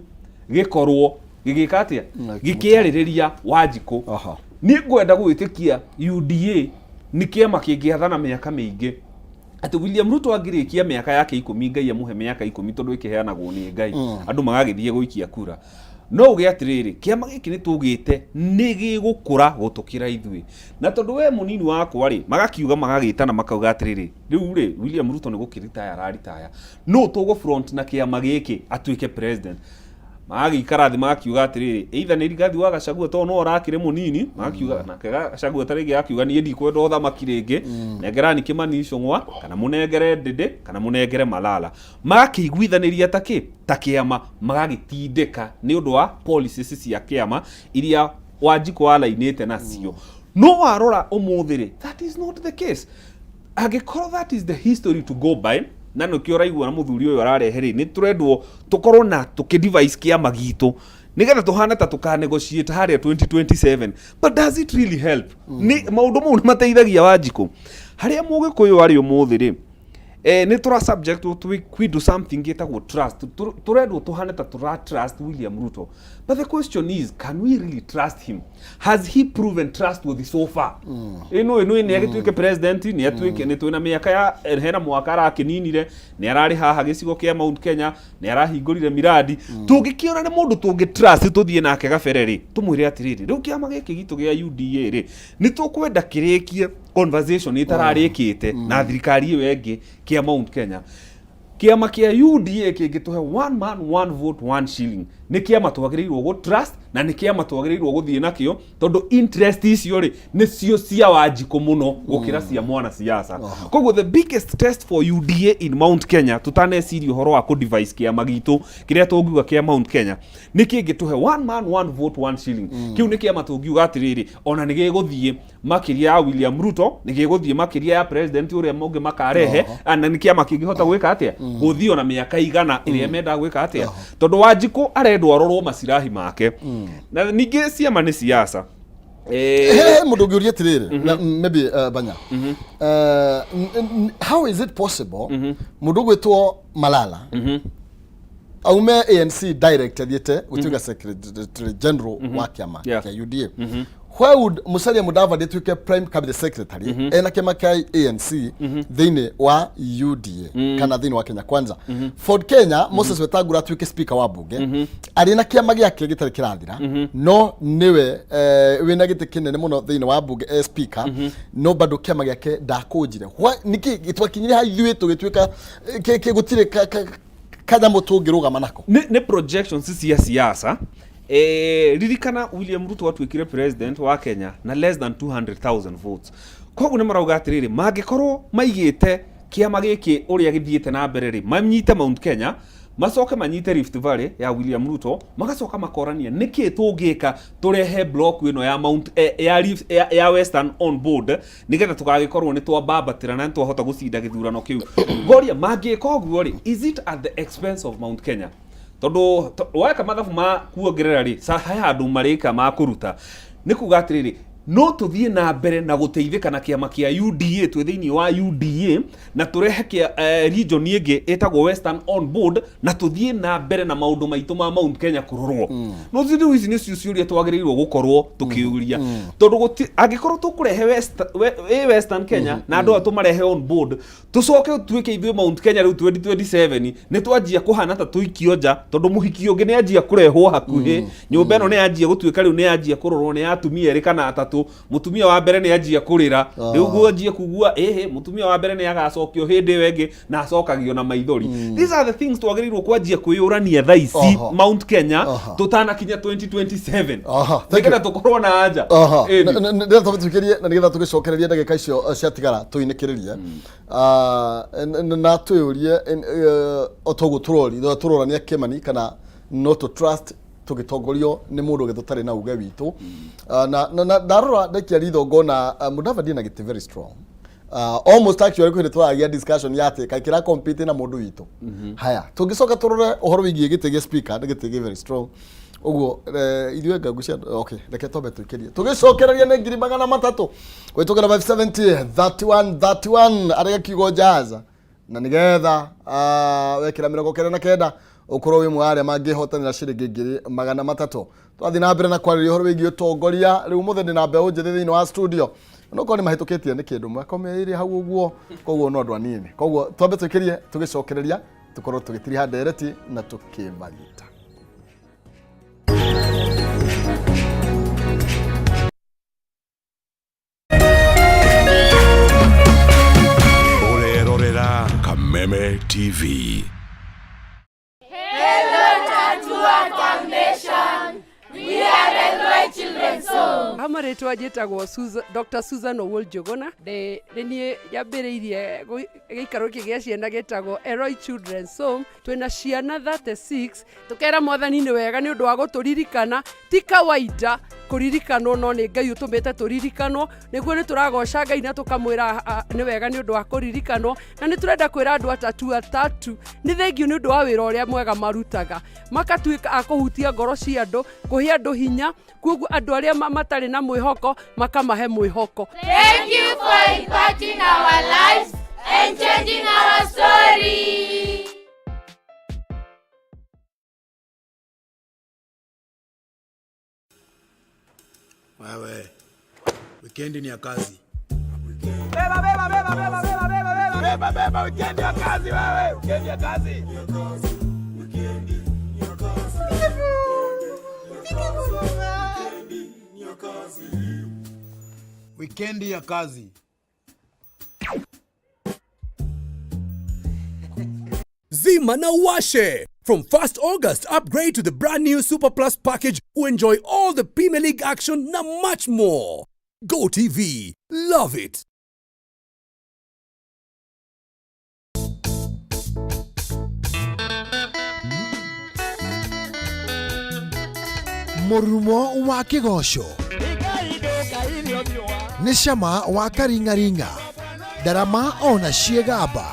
gĩkorwo gĩgĩka atĩa, gĩkĩarĩrĩria Wanjikũ. Niĩ ngwenda gwĩtĩkia UDA nĩ kĩama kĩngĩathana mĩaka mĩingĩ, atĩ William Ruto angĩrĩkia mĩaka yake 10, Ngai amũhe mĩaka 10, tondũ ĩkĩheanagwo nĩ Ngai, andũ magagĩthiĩ gũikia kura, no uge atĩrĩrĩ, kĩama gĩkĩ nĩ tũgĩte nĩ gĩgũkũra gũtũkĩra ithuĩ, na tondũ we mũnini wakwa rĩ, magakiuga magagĩtana makauga atĩrĩrĩ, rĩu rĩ William Ruto nĩ gũkĩritaya araritaya, no tũgũ front na kĩama gĩkĩ atuĩke president. Magagĩikara thĩ magakiuga atĩrĩrĩ, either nĩ Rigathi wa Gachagua, tondũ no arakĩrĩ mũnini, magakiuga nake Gachagua ta rĩngĩ akiuga, niĩ ndikwenda ũthamaki rĩngĩ, nengerani Kimani Ichung'wa kana mũnengere Ndĩndĩ kana mũnengere Malala. Magakĩiguithanĩria ta kĩ ta kĩama, magagĩtindĩka nĩ ũndũ wa policies cia kĩama iria Wanjikũ walainĩte nacio. No warora ũmũthĩ rĩ, that is not the case. Angĩkorwo that is the history to go by, na nĩkĩo ũraigua na mũthuri ũyũ ararehe rĩ, nĩ tũrendwo tũkorwo na tũkĩ devise kĩama gitũ. Nĩgetha tũhane ta tũkanegotiate harĩa 2027, but does it really help? Nĩ maũndũ mau nĩ mateithagia Wanjikũ harĩa Mũgĩkũyũ arĩ ũmũthĩ rĩ, nĩ tũra subject to something gĩtagwo trust. Tũrendwo tũhane ta tũra trust William Ruto, but the question is, can we really trust him? Has he proven trustworthy so far? Ĩno nĩ agĩtuĩke president, nĩ atuĩke, nĩ twĩna mĩaka ya hena mwaka arakĩninire, nĩ ararĩ haha gĩcigo kĩa Mount Kenya, nĩ arahingũrire miradi. Tũngĩkĩona nĩ mũndũ tũngĩ trust tũthiĩ nake gabere rĩ, tũmwĩre atĩrĩrĩ, rĩu kĩama gĩkĩ gitũ gĩa UDA rĩ, nĩ tũkwenda kĩrĩkie conversation ĩtararĩkĩte na thirikari ĩyo ĩngĩ kĩa Mount Kenya. Kĩama kĩa UDA kĩngĩtũhe one man, one vote, one shilling, nĩ kĩama twagĩrĩirwo gũ trust na nĩ kĩama twagĩrĩirwo gũthiĩ nakĩo, tondũ interest icio rĩ, nĩcio cia Wanjikũ mũno gũkĩra cia mwana siasa. Koguo the biggest test for UDA in Mount Kenya, tũtaneciria ũhoro wa kũ devise kĩama gitũ kĩrĩa tũngiuga kĩa Mount Kenya, nĩ kĩngĩtũhe one man, one vote, one shilling. Kĩu nĩ kĩama tũngiuga atĩrĩrĩ, ona nĩ gĩgũthiĩ makĩria ya William Ruto, nĩ gĩgũthiĩ makĩria ya president ũrĩa mũngĩ makarehe, na nĩ kĩama kĩngĩhota gwĩka atĩa, gũthiĩ ona mĩaka 100 ĩrĩa mendaga gwĩka atĩa, tondũ Wanjikũ arendwo arorwo macirahi make. Na ningĩ ciama nĩ siasa. He mũndũ ũngĩũria atĩrĩrĩ, na maybe Banya, how is it possible mũndũ ũgwĩtwo Malala aume ANC direct athiĩte gũtuĩka secretary general wa kĩama kĩa UDA? Why would Musalia Mudavadi atuĩke prime cabinet secretary ena kĩama kĩa ANC thĩinĩ wa UDA kana thĩinĩ wa Kenya Kwanza? Ford Kenya, Moses Wetangula atuĩke speaker wa bunge arĩ na kĩama gĩake gĩtarĩ kĩrathira, no nĩwe wĩna gĩtĩ kĩnene mũno thĩinĩ wa bunge e speaker, no bado kĩama gĩake ndakũnjire. Nĩkĩ twakinyire ha ithuĩ tũgĩtuĩka gũtirĩ kanyamũ tũngĩrũgama nako? Nĩ projections cia siasa. Ririkana William Ruto atuĩkire president wa Kenya na less than 200,000 votes. Koguo nĩ marauga atĩrĩrĩ, mangĩkorwo maigĩte kĩama gĩkĩ ũrĩa gĩthiĩte na mbere rĩ, manyite Mount Kenya, macoke manyite Rift Valley ya William Ruto, magacoka makorania nĩkĩ tũngĩka tũrehe block ĩno ya Mount ya, Rift, ya Western on board, nĩgetha tũgagĩkorwo nĩ twambambatĩra na nĩ twahota gũcinda gĩthurano kĩu. Ngoria, mangĩka ũguo rĩ, is it at the expense of Mount Kenya? Tondũ weka mathabu ma kuongerera rĩ, he handũ marĩka ma kũruta. Nĩ kuga atĩrĩrĩ, no tũthiĩ na mbere na gũteithĩka na kĩama kĩa UDA twĩ thĩinĩ wa UDA, na tũrehe kĩa region ĩngĩ ĩtagwo Western on board, na tũthiĩ na mbere na maũndũ maitũ ma Mount Kenya kũrorwo. No rĩu ici nĩcio ciũria twagĩrĩirwo gũkorwo tũkĩũria, tondũ angĩkorwo tũkũrehe Western Kenya na andũ aya tũmarehe on board, tũcoke tuĩke ithuĩ Mount Kenya rĩu 2027 nĩ twanjia kũhana ta tũikio nja, tondũ mũhiki ũngĩ nĩ anjia kũrehwo hakuhĩ. Nyũmba ĩno nĩ yanjia gũtuĩka rĩu nĩ yanjia kũrorwo nĩ atumia erĩ kana atatũ. Mũtumia wa mbere nĩ anjia kũrĩra rĩu, gwanjia kugua ĩhĩ, mũtumia wa mbere nĩ agacokio hĩndĩ ĩyo ĩngĩ na acokagio na maithori. These are the things twagĩrĩirwo kwanjia kwĩyũrania thaa ici Mount Kenya tũtanakinya 2027, Thank you. nĩgetha tũkorwo na anja. Ĩni. Nĩgetha tũgĩtuĩkĩrie na nĩgetha tũgĩcokererie ndagĩka icio ciatigara, tũinĩkĩrĩrie na twĩyũrie, o toguo tũrorania kĩmani kana no tũ trust tũgĩtongorio nĩ mũndũ ũngĩ tũtarĩ na uge witũ. Na ndarora ndaikia ritho ngona Mudavadi na gĩtĩ very strong, almost actually kwĩ hĩndĩ tũragia discussion ya atĩ kaĩ kĩra compete na mũndũ witũ. Haya, tũngĩcoka tũrore ũhoro wĩgiĩ gĩtĩ gĩa speaker, nĩ gĩtĩ gĩ very strong ũguo. Ithuĩ ngagucia, okay, reke twambe tũikĩrie, tũgĩcokereria nĩ 300,000 kũhĩtũkĩra 570 31 31, arĩa kiugo jaza, na nĩgetha wekĩra 99 ũkorwo wĩ mwe wa arĩa mangĩhotanĩra ciringi 300,000. Twathiĩ na mbere na kwarĩria ũhoro wĩgiĩ ũtongoria. Rĩu mũthĩ ndĩ na mbeũ njĩthĩ thĩinĩ wa studio, no korwo nĩ mahĩtũkĩtie nĩ kĩndũ mwaka 2 hau ũguo, koguo no andũ anini. Koguo twambe twĩkĩrie, tũgĩcokereria tũkorwo tũgĩtiriha ndereti na tũkĩmarita. Ũrerorera Kameme TV. Hello, Tatua Foundation. We are Elroy Children's Home. Ha marĩtwa njĩtagwo Dr. Susan Owuor Njũgũna. Nĩ niĩ nyambĩrĩirie gĩikaro gĩkĩ gĩa ciana gĩtagwo Elroy Children's Home. Twĩna ciana 36. Tũkera mwathani nĩ wega nĩ ũndũ wa gũtũririkana, ti kawaida. Kũririkanwo no nĩ Ngai ũtũmĩte tũririkanwo. Nĩguo nĩ tũragoca Ngai na tũkamwĩra nĩ wega nĩ ũndũ wa kũririkanwo. Na nĩ tũrenda kwĩra andũ atatu atatu nĩ thengiũ nĩ ũndũ wa wĩra ũrĩa mwega marutaga, makatuĩka a kũhutia ngoro cia andũ, kũhe andũ hinya. Koguo andũ arĩa matarĩ na mwĩhoko makamahe mwĩhoko. Thank you for impacting our lives and changing our story. Wewe, wikendi ni ya kazi. Beba, beba, beba, beba, beba, beba, beba. Beba, beba, wikendi ya kazi wewe, wikendi ya kazi. Wikendi ya kazi. Zima na Washe. From 1st August, upgrade to the brand new Super Plus package to enjoy all the Premier League action na much more. Go TV. Love it. Mũrurumo wa kĩgoco nĩ cama wa karing'aring'a, ndarama ona ciĩgamba.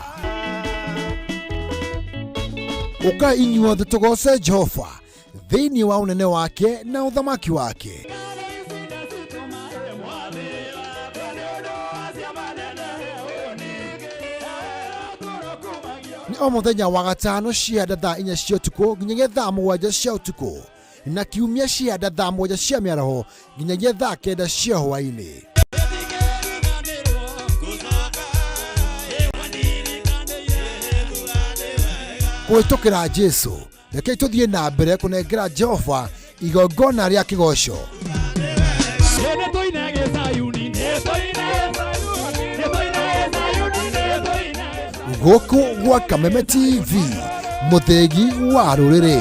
Ũka inyuothe tũgoce Jehova thĩinĩ wa ũnene wake na ũthamaki wake. Nĩ o mũthenya wa gatano cia thaa 4 cia ũtukũ nginyagia thaa 7 cia ũtukũ, na kiumia cia thaa 7 cia mĩaraho nginyagia thaa 9 cia hwaĩ-inĩ. Kũhĩtũkĩra Jesu, rekei tũthiĩ na mbere kũnengera Jehova igongona rĩa kĩgoco. Gũkũ gwa Kameme TV, mũthĩgi wa rũrĩrĩ.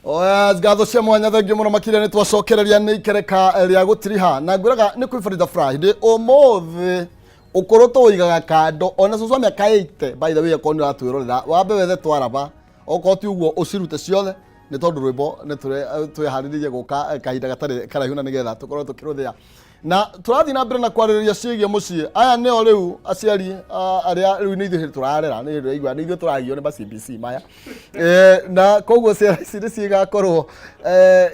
Oya, ngatho cia mwanya, thengiũ mũno makĩria. Nĩ twacokereria nĩ ikereka rĩa gũtiriha na ngwĩraga nĩ kwĩ Farida Friday ũmũthĩ. Ũkũrũ tũwĩigaga kando ona cũcũ wa mĩaka 80. By the way, akorwo nĩ ũratwĩrorera, wambe wethe twaraba, okorwo ti ũguo ũcirute ciothe, nĩ tondũ rwĩmbo nĩ twĩharĩrĩirie gũka kahinda gatarĩ karaihu na nĩgetha tũkorwo tũkĩrũthĩa na tũrathiĩ na mbere na kwarĩrĩria ciĩgiĩ mũciĩ. Aya nĩo rĩu aciari arĩa rĩu nĩ ithuĩ tũrarera, nĩ tũraigua nĩ ithuĩ tũragio nĩ ma CBC maya. Na koguo ciana ici nĩ cigakorwo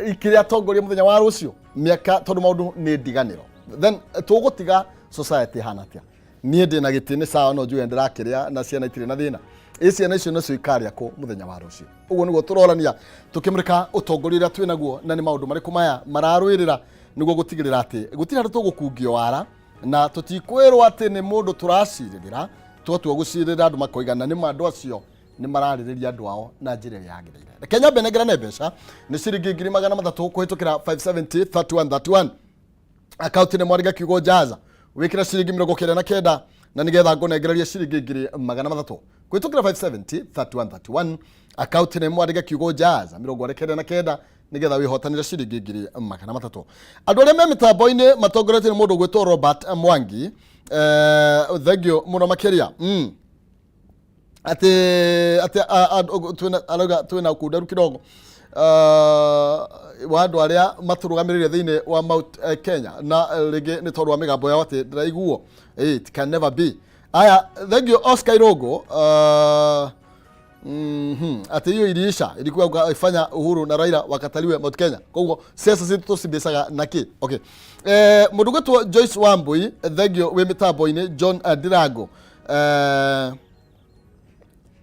ikĩrĩ atongoria mũthenya wa rũciũ mĩaka, tondũ maũndũ nĩ ndiganĩro. Then tũgũtiga society ĩhana atĩa? Niĩ ndĩ na gĩtĩ nĩ sawa, no njuge ndĩrakĩrĩa na ciana itirĩ na thĩna. Ĩ ciana icio nacio ikarĩa kũ mũthenya wa rũciũ? Ũguo nĩguo tũrorania tũkĩmũrĩka ũtongoria ũrĩa twĩ naguo na nĩ maũndũ marĩkũ maya mararũĩrĩra nĩguo gũtigĩrĩra atĩ gũtirĩ handũ tũgũkungio wara na tũtikwĩrwo atĩ nĩ mũndũ tũracirĩrĩra. Twatua gũcirĩrĩra, andũ makoiga na nĩ andũ acio nĩ mararĩrĩria andũ ao na njĩra ĩrĩa yagĩrĩire. Reke nyambe nengerane mbeca, nĩ ciringi 300,000 kũhĩtũkĩra 570 31 31. Akaunti nĩ mwandĩka kiugo jaza, wĩkĩre ciringi 99 na nĩgetha ngũnengererie ciringi 300,000 kũhĩtũkĩra 570 31 31. Akaunti nĩ mwandĩka kiugo jaza 99 nĩgetha wĩhotanĩre ciringi 300,000. Andũ arĩa me mĩtambo-inĩ matongoretio nĩ mũndũ ũgwĩtwo Robert Mwangi, thengio mũno makĩria. Atĩ twĩna arauga twĩna ũkunderu kidogo wa andũ arĩa matũrũgamĩrĩire thĩinĩ wa Mount Kenya na rĩngĩ nĩ tondũ wa mĩgambo yao atĩ ndĩraiguo. It can never be. Aya, thank you Oscar Irongo. Atĩ hiyo iliisha, ilikuwa ifanya Uhuru na Raila wakataliwe Mount Kenya. Koguo siasa citu tũcimbecaga naki? Okay, mũndũ gwĩtwo Joyce Wambui, thank you wĩ mĩtambo-inĩ. John Ndirango,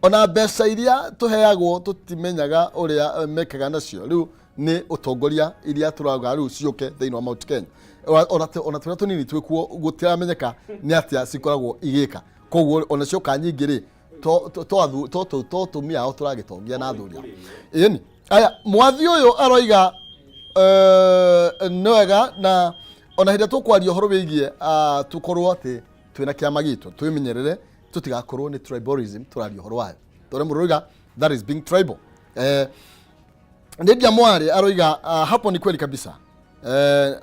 ona mbeca iria tũheagwo tũtimenyaga ũrĩa mekaga nacio. Rĩu nĩ ũtongoria iria tũrauga rĩu ciũke thĩinĩ wa Mount Kenya, ona tũrĩa tũnini twĩkuo gũtiramenyeka nĩ atĩa cikoragwo igĩka. Koguo ona cioka nyingĩ rĩ, to tumia ao tũragĩtongia na athuri ao. Ĩni aya, mwathi ũyũ aroiga nĩ wega na ona hĩndĩ ĩrĩa tũkwaria ũhoro wĩgiĩ tũkorwo atĩ twĩna kĩama gitũ, twĩmenyerere tũtigakorwo nĩ tribalism tũraria ũhoro wayo, tondũ mũndũ aroiga that is being tribal. Lydia Mwari aroiga hapo ni kweli kabisa.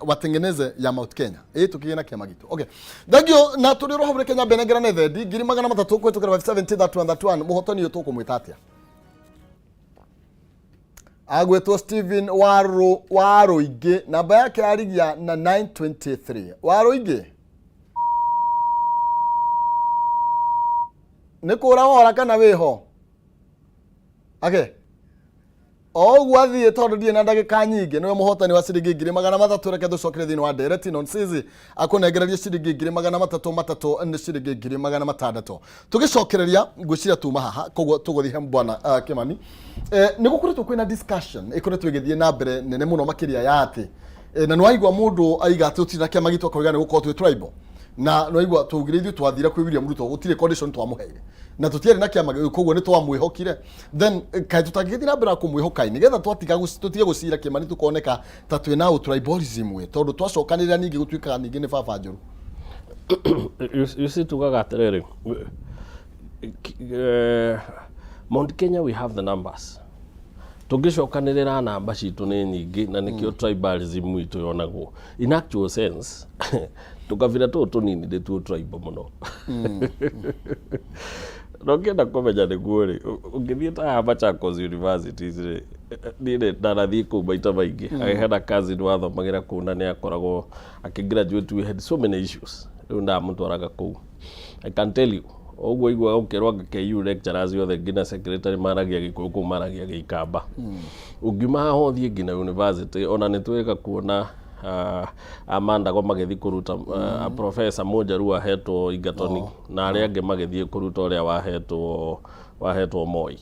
Watengeneze ya Mount Kenya ĩ tũkĩgĩe na kĩama gitũ. Okay, thengio. Na tũrĩ oro hau, reke nyambe nengerane thendi 300,000 kũhĩtũkĩra 570 31 31. Mũhotani ũyũ tũkũmwĩta atĩa? Agwĩtwo Stephen Waru Waruingĩ, namba yake yarigia na 923. Waruingĩ, nĩ kũra wora kana wĩho? Ake o ũguo athiĩ, tondũ ndirĩ na ndagĩka nyingĩ. Nĩwe mũhotani wa ciringi 300,000. Reke tũcokere thĩinĩ wa ndereti nonsizi akũnengererie ciringi 300,000, matatũ nĩ ciringi 600,000. Tũgĩcokereria ngwĩciria tuma haha, koguo tũgũthiĩ he bwana Kimani. Nĩ gũkoretwo kwĩna discussion ĩkoretwo ĩgĩthiĩ na mbere nene mũno makĩria ya atĩ na nĩwaigua mũndũ aiga atĩ tũtirĩ na kĩama gitũ, akauga nĩ gũkorwo twĩ tribal, na nĩwaigua twaugire ithuĩ twathire kwĩ William Ruto gũtirĩ condition twamũheire na tũtiarĩ na kĩama, koguo nĩ twamwĩhokire. Then kaĩ tũtangĩgĩthiĩ na mbere na kũmwĩhoka nĩgetha twatiga tũtige gũcira Kĩmani tũkoneka ta twĩna tribalism we, tondũ twacokanĩrĩra ningĩ gũtuĩkaga ningĩ nĩ baba njũru? You see, tugaga atĩrĩrĩ, Mount Kenya, we have the numbers. Tũngĩcokanĩrĩra namba citũ nĩ nyingĩ, na nĩkĩo tribalism itũ yonagwo. In actual sense, tũkabira tũũ tũnini nĩtuo tribal mũno. Na ũngĩenda kũmenya nĩguo rĩ, ũngĩthiĩ ta haha Machakos Universities rĩ, niĩ nĩ ndanathiĩ kũu maita maingĩ. I had a cousin wathomagĩra kũu na nĩ akoragwo akĩgraduate. We had so many issues, rĩu ndamũtwaraga kũu. I can tell you, ũguo iguaga ũkĩrwo anga KU lecturers othe nginya secretary maragia Gĩkũyũ, kũu maragia Gĩikamba. Ũngiuma haha ũthiĩ nginya university, ona nĩ twĩka kuona Amandago magĩthiĩ kũruta professor Mũnjaru wahetwo Egerton, na arĩa angĩ magĩthiĩ kũruta ũrĩa wahetwo Moi.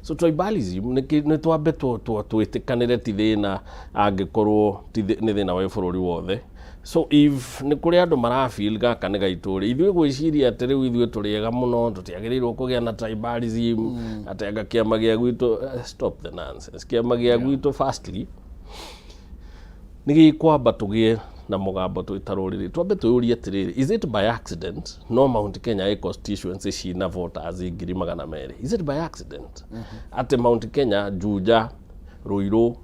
So tribalism nĩ twambe twĩtĩkanĩre ti thĩna, angĩkorwo ti nĩ thĩna wa bũrũri wothe. So if nĩ kũrĩ andũ marafeel gaka nĩ gaitũ rĩ, ithuĩ gwĩciria atĩ rĩu ithuĩ tũrĩ ega mũno, tũtiagĩrĩirwo kũgĩa na tribalism, atĩ anga kĩama gĩa gwitũ, stop the nonsense. Kĩama gĩa gwitũ firstly nĩ gĩkwamba tũgĩe na mũgambo twĩ ta rũrĩrĩ. Twambe twĩyũrie atĩrĩrĩ, is it by accident no Mount Kenya ĩ constituency cina voters 200,000? Is it by accident atĩ Mount Kenya, Juja, Ruiru,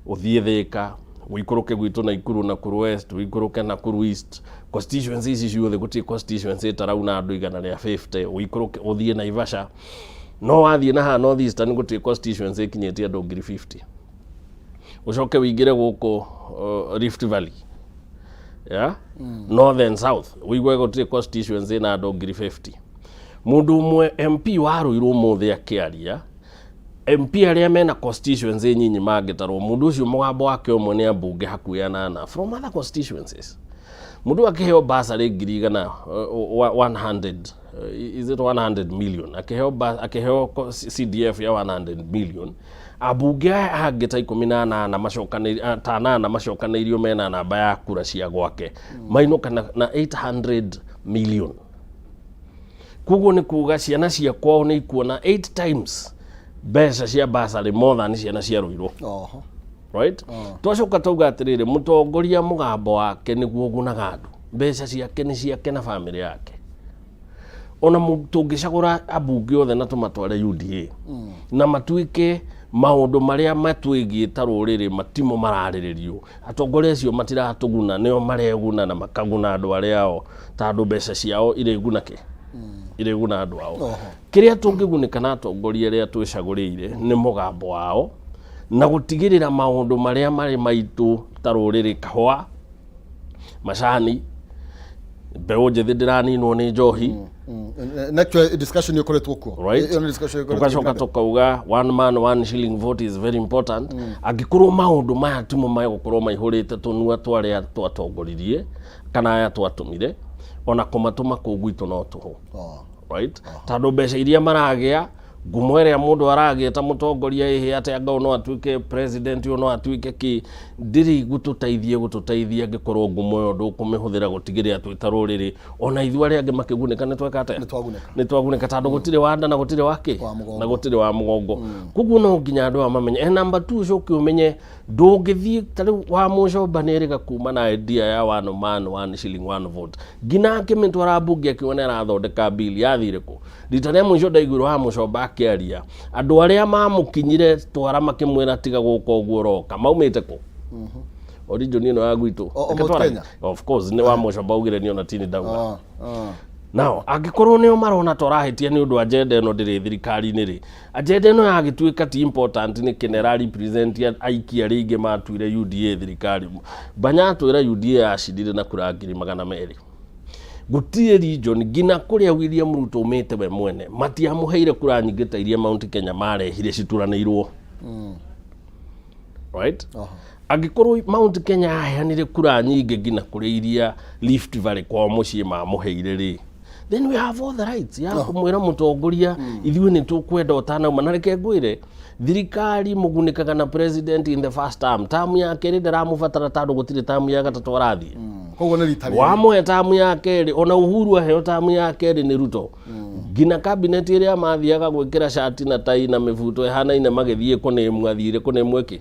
ũthiĩ Thĩka, ũikũrũke gwitũ Naikuru, Nakuru West, ũikũrũke Nakuru East, constituency ici ciothe gũtirĩ constituency ĩtarauna andũ 150? Ũikũrũke ũthiĩ Naivasha, no wathiĩ na haha North Eastern gũtirĩ constituency ĩkinyĩtie andũ 50,000. Ũcoke wĩingĩre gũkũ Rift Valley, yeah? North and South, ũigue gũtirĩ constituency ĩna andũ 50,000. Mũndũ ũmwe MP wa Ruiru ũmũthĩ akĩaria, MP arĩa mena constituency nyinyi mangĩtarwo, mũndũ ũcio mũgambo wake ũmwe nĩ ambunge hakuhĩ anana from other constituencies. Mũndũ akĩheo basarĩ 100,000, 100, is it 100 million? Akĩheo akĩheo CDF ya 100 million, ambunge aya angĩ ta 18 macokanĩirio, ta anana macokanĩirio mena namba ya kura cia gwake, mainũka na 800 million. Koguo nĩ kuga ciana cia kwao nĩ ikuona 8 times mbeca cia basarĩ more than ciana cia Ruiru. Right, twacoka tauga atĩrĩrĩ, mũtongoria mũgambo wake nĩguo ũgunaga andũ, mbeca ciake nĩ ciake na bamĩrĩ yake. Ona tũngĩcagũra ambunge othe na tũmatware UDA na matuĩke maũndũ marĩa matwĩgiĩ ta rũrĩrĩ matimo mararĩrĩrio, atongoria acio matiratũguna, nĩo mareguna na makaguna andũ arĩa ao, tondũ mbeca ciao irĩguna kĩ? Irĩguna andũ ao. Kĩrĩa tũngĩgunĩka na atongoria arĩa twĩcagũrĩire nĩ mũgambo wao na gũtigĩrĩra maũndũ marĩa marĩ maitũ ta rũrĩrĩ, kahũa, macani, mbeũ njĩthĩ ndĩraninwo nĩ njohi. Na actually discussion ĩkoretwo kuo. Right. Ĩyo nĩ discussion ĩkoretwo Tugacoka ĩgĩthiĩ. Tukauga one man one shilling vote is very important. Angĩkorwo maũndũ maya timo megũkorwo maihũrĩte tũnua twa arĩa twatongoririe kana aya twatũmire, ona kũmatũma kũu gwitũ no tũhũ. Right, tondũ mbeca iria maragĩa, ngumo ĩrĩa mũndũ aragĩa ta mũtongoria, ĩhĩ atĩ anga ũyũ no atuĩke president, ũyũ no atuĩke kĩ, ndĩrĩ gũtũteithia angĩkorwo ngumo ĩyo ndũkũmĩhũthĩra gũtigĩrĩra twĩ ta rũrĩrĩ ona ithuĩ arĩa angĩ makĩgunĩka nĩ tweka atĩa? Nĩ twagunĩka. Nĩ twagunĩka, tondũ gũtirĩ wa nda na gũtirĩ wa kĩ? Wa mũgongo. Na gũtirĩ wa mũgongo. Koguo no nginya andũ aya mamenye. Number two, ũcoke ũmenye ndũngĩthiĩ ta rĩu wa mũcomba nĩ erĩga kuma na idea ya one man one shilling one vote, nginya akĩmĩtwara mbunge akiuga nĩ arathondeka bill, yathire kũ? Rita rĩa mũico ndaiguirwo wa mũcomba akĩaria, andũ arĩa mamũkinyire twara makĩmwĩra tiga gũka ũguo ũroka maumĩte kũ? O region ĩno ya gwitũ. O- o Reke Mount twaragie. Kenya? Of course nĩ wa Mũcomba augire niĩ ona tini ndauga. Ah, ah. Now, angĩkorwo nĩo marona ta ũrahĩtia nĩ ũndũ agenda ĩno ndĩrĩ thirikari-inĩ rĩ, agenda ĩno yagĩtuĩka ti important nĩkĩ na ĩra represent aikia arĩa aingĩ matuire UDA thirikari. Banya atwĩra UDA yacindire na kura 200,000. Gũtirĩ region nginya kũrĩa William Ruto umĩte we mwene matiamũheire kura nyingĩ ta iria Mount Kenya marehire cituranĩirwo. Right? Angĩkorwo Mount Kenya yaheanire kura nyingĩ nginya kũrĩ iria Rift Valley kwao mũciĩ mamũheire rĩ, then we have all the rights ya kũmwĩra mũtongoria ithuĩ nĩ tũkwenda ũtanauma. Na reke ngwĩre, thirikari mũgunĩkaga na president in the first term. Term ya kerĩ ndaramũbatara tondũ gũtirĩ term ya gatatũ arathiĩ. Koguo nĩ rita rĩrĩ. Wamũhe tamu ya kerĩ, ona Uhuru aheo tamu ya kerĩ nĩ Ruto, nginya cabinet ĩrĩa mathiaga gwĩkĩra cati na tai na mĩbuto ĩhanaine magĩthiĩ kũnĩmũ, athire kũnĩmũ ĩkĩ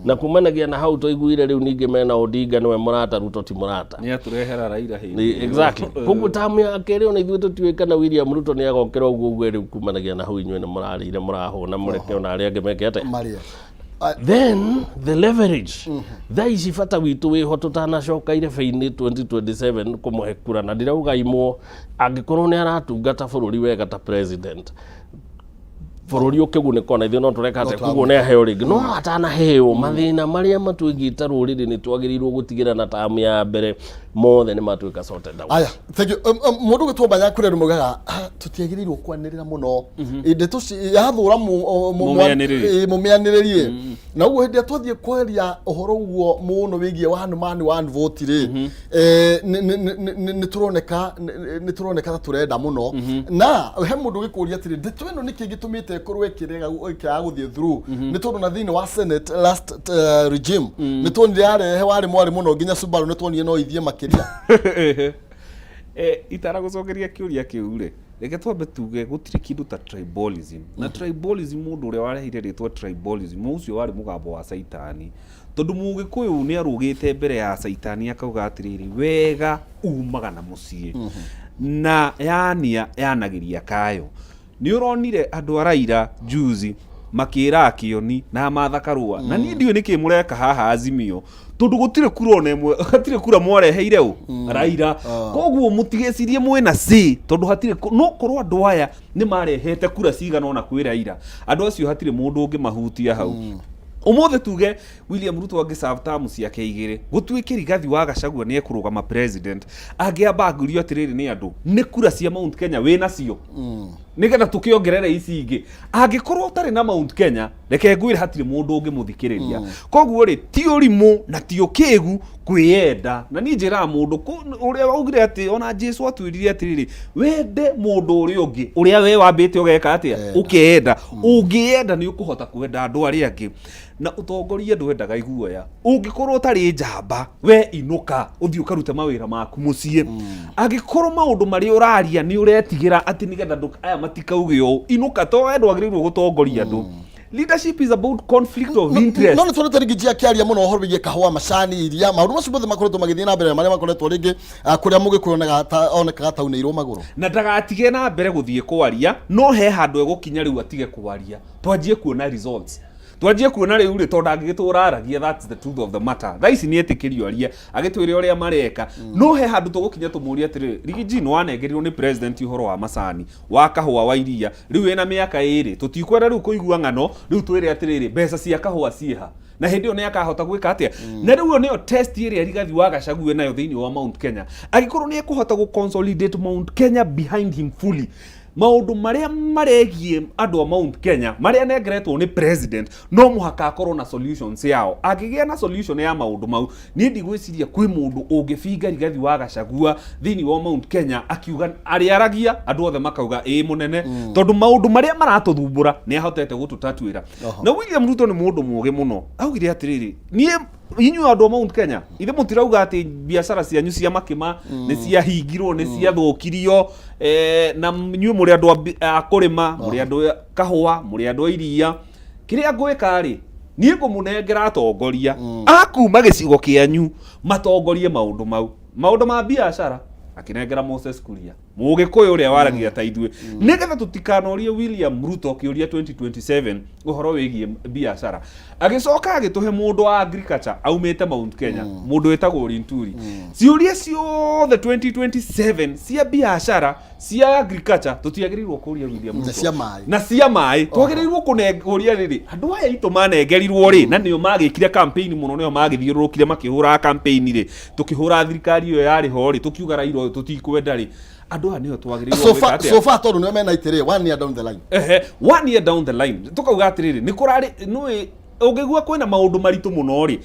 na kumanagia na hau twaiguire rĩu ningĩ mena Odinga nĩwe mũrata, Ruto ti mũrata. Nĩ atũrehera Raila hĩndĩ ĩyo. Exactly. Koguo tamu ya kerĩ ona ithuĩ tũtiũĩ kana William Ruto nĩ agokĩra ũguo ũguo rĩu kumanagia na hau inyuĩ nĩ mũrarĩire mũrahũna mũreke ona arĩa angĩ meke atĩa? Marĩe. Then the leverage thaa ici bata witũ wĩho tũtanacoka irebe-inĩ 2027 kũmũhe kura, na ndirauga imwo angĩkorwo nĩ aratungata bũrũri wega ta president, bũrũri ũkĩgunĩka ona ithuĩ no tũreka atĩa, koguo nĩ aheo rĩngĩ, no atanaheo mathĩna marĩa matwĩgiĩ ta rũrĩrĩ nĩ twagĩrĩirwo gũtigĩra na tamu ya mbere mothe nĩ matuĩka sorted out. Aya, thank you. Mũndũ ũgĩtwo Mbanya kũrĩ andũ maugaga, "Ah, tũtiagĩrĩirwo kwanĩrĩra mũno ndeto yathũra Mũmĩanĩrĩri. Mũmĩanĩrĩrie na ũguo hĩndĩ ĩrĩa twathiĩ kwaria ũhoro ũguo mũno wĩgiĩ one man one vote rĩ, nĩ tũroneka ta tũrenda mũno. Na he mũndũ ũgĩkũria atĩrĩ, ndeto ĩno nĩkĩ gĩtũmĩte ĩkorwo ĩkĩrega ĩkĩaga gũthiĩ through? Nĩ tondũ na thĩinĩ wa Senate last regime nĩ tuonire yarehe warĩ mwarĩ mũno nginya Subaru nĩ tuonire no ithiĩ makĩria. Itaragũcokeria kĩũria kĩu rĩ, reke twambe tuge gũtirĩ kĩndũ ta tribalism. Na tribalism, mũndũ ũrĩa warehire rĩtwa tribalism, ũcio warĩ mũgambo wa caitani, tondũ Mũgĩkũyũ nĩ arũgĩte mbere ya caitani akauga atĩrĩrĩ, wega umaga na mũciĩ na yania yanagĩria kayo. Nĩ ũronire andũ a Raila juzi makĩra Akĩoni na Martha Karũa, na niĩ ndiũĩ nĩkĩ mũreka haha Azimio, tondũ gũtirĩ kura ona ĩmwe, hatirĩ kura mwareheire ũ Raila. Koguo mũtigecirie mwĩna say, tondũ hatirĩ no korwo andũ aya nĩ marehete kura cigana ona kwĩ Raila, andũ acio hatirĩ mũndũ ũngĩmahutia hau. Ũmũthĩ tuge William Ruto angĩ term ciake igĩrĩ, gũtuĩke Rigathi wa Gachagua nĩ ekũrũgama president, angĩamba angĩũrio atĩrĩrĩ nĩ andũ, nĩ kura cia Mount Kenya wĩ nacio nĩgetha tũkĩongerere ici ingĩ? Angĩkorwo ũtarĩ na Mount Kenya, reke ngwĩre hatirĩ mũndũ ũngĩmũthikĩrĩria. Koguo rĩ, ti ũrimũ na ti ũkĩgu kwĩyenda. Na niĩ njĩraga mũndũ ũrĩa waugire atĩ ona Jesu atwĩrire atĩrĩrĩ, wende mũndũ ũrĩa ũngĩ ũrĩa we wambĩte ũgeka atĩa, ũkeenda. Ũngĩyenda nĩ ũkũhota kwenda andũ arĩa angĩ. Na ũtongoria ndwendaga iguoya. Ũngĩkorwo ũtarĩ njamba, we inũka ũthiĩ ũkarute mawĩra maku mũciĩ. Angĩkorwo maũndũ marĩa ũraria nĩ ũretigĩra atĩ nĩgetha aya matikauge ũũ, inũka, to we ndwagĩrĩirwo gũtongoria andũ. Leadership is about conflict of interest. No nĩ tuonete rĩngĩ njia akĩaria mũno ũhoro wĩgiĩ kahũa, macani, iria, maũndũ macio mothe makoretwo magĩthiĩ na mbere marĩa makoretwo rĩngĩ kũrĩa Mũgĩkũyũ onekaga taunĩirwo magũrũ. Na ndagatige na mbere gũthiĩ kwaria, no he handũ egũkinya rĩu atige kwaria, twanjie kuona results, twanjie kuona rĩu rĩ, tondũ angĩgĩtũra aragia, that's the truth of the matter. Thaa ici nĩ etĩkĩrio arie agĩtwĩre ũrĩa mareka, no he handũ tũgũkinya tũmũrie atĩrĩrĩ, Riggy nĩ wanengerirwo nĩ president ũhoro wa macani, wa kahũa, wa iria, rĩu wĩna mĩaka 2, tũtikwenda rĩu kũigua ng'ano, rĩu twĩre atĩrĩrĩ, mbeca cia kahũa ciĩha? Na hĩndĩ ĩyo nĩ akahota gwĩka atĩa? Na rĩu ĩyo nĩyo test ĩrĩa Rigathi wa Gachagua nayo thĩinĩ wa Mount Kenya. Angĩkorwo nĩ ekũhota gũ consolidate Mount Kenya behind him fully, maũndũ marĩa maregiĩ andũ a Mount Kenya marĩa nengeretwo nĩ president, no mũhaka akorwo na solutions yao. Angĩgĩa na solution ya maũndũ mau, niĩ ndigwĩciria kwĩ mũndũ ũngĩbinga Rigathi wa Gachagua thĩinĩ wa Mount Kenya akiuga arĩaragia andũ othe makauga ĩĩ mũnene, tondũ maũndũ marĩa maratũthumbũra nĩ ahotete gũtũtatuĩra. Na William Ruto nĩ mũndũ mũũgĩ mũno. Augire atĩrĩrĩ, niĩ inyuĩ andũ a Mount Kenya, ithe mũtirauga atĩ biacara cianyu cia makĩma nĩ ciahingirwo, nĩ ciathũkirio, na inyuĩ mũrĩ andũ a kũrĩma, mũrĩ andũ a kahũa, mũrĩ andũ a iria. Kĩrĩa ngwĩka rĩ, niĩ ngũmũnengera atongoria a kuma gĩcigo kĩanyu matongorie maũndũ mau, maũndũ ma biacara. Akĩnengera Moses Kuria. Mũgĩkũyũ ũrĩa waragia ta ithuĩ, nĩgetha tũtikanorie William Ruto kĩũria 2027 ũhoro wĩgiĩ biacara. Agĩcoka agĩtũhe mũndũ wa agriculture aumĩte Mount Kenya, mũndũ wĩtagwo Linturi. Ciũria ciothe 2027 cia biacara, cia agriculture, tũtiagĩrĩirwo kũria William Na Ruto. cia maĩ. Na cia maĩ twagĩrĩirwo kũria rĩrĩ, andũ aya aitũ manengerirwo rĩ, na nĩo magĩkire campaign mũno, nĩo magĩthiũrũrũkire makĩhũraga campaign rĩ, tũkĩhũra thirikari ĩyo yarĩ ho rĩ, tũkiuga Raila ũyũ tũtikwenda rĩ, andũ aya nĩo twagĩrĩirwo So gwĩka far, atĩa? so far tondũ nĩo mena itĩ rĩ, one year down the line. Ehe, one year down the line tukauga atiriri, nĩ kũrarĩ nĩũĩ ũngĩgua kwĩna maũndũ maritũ mũno rĩ,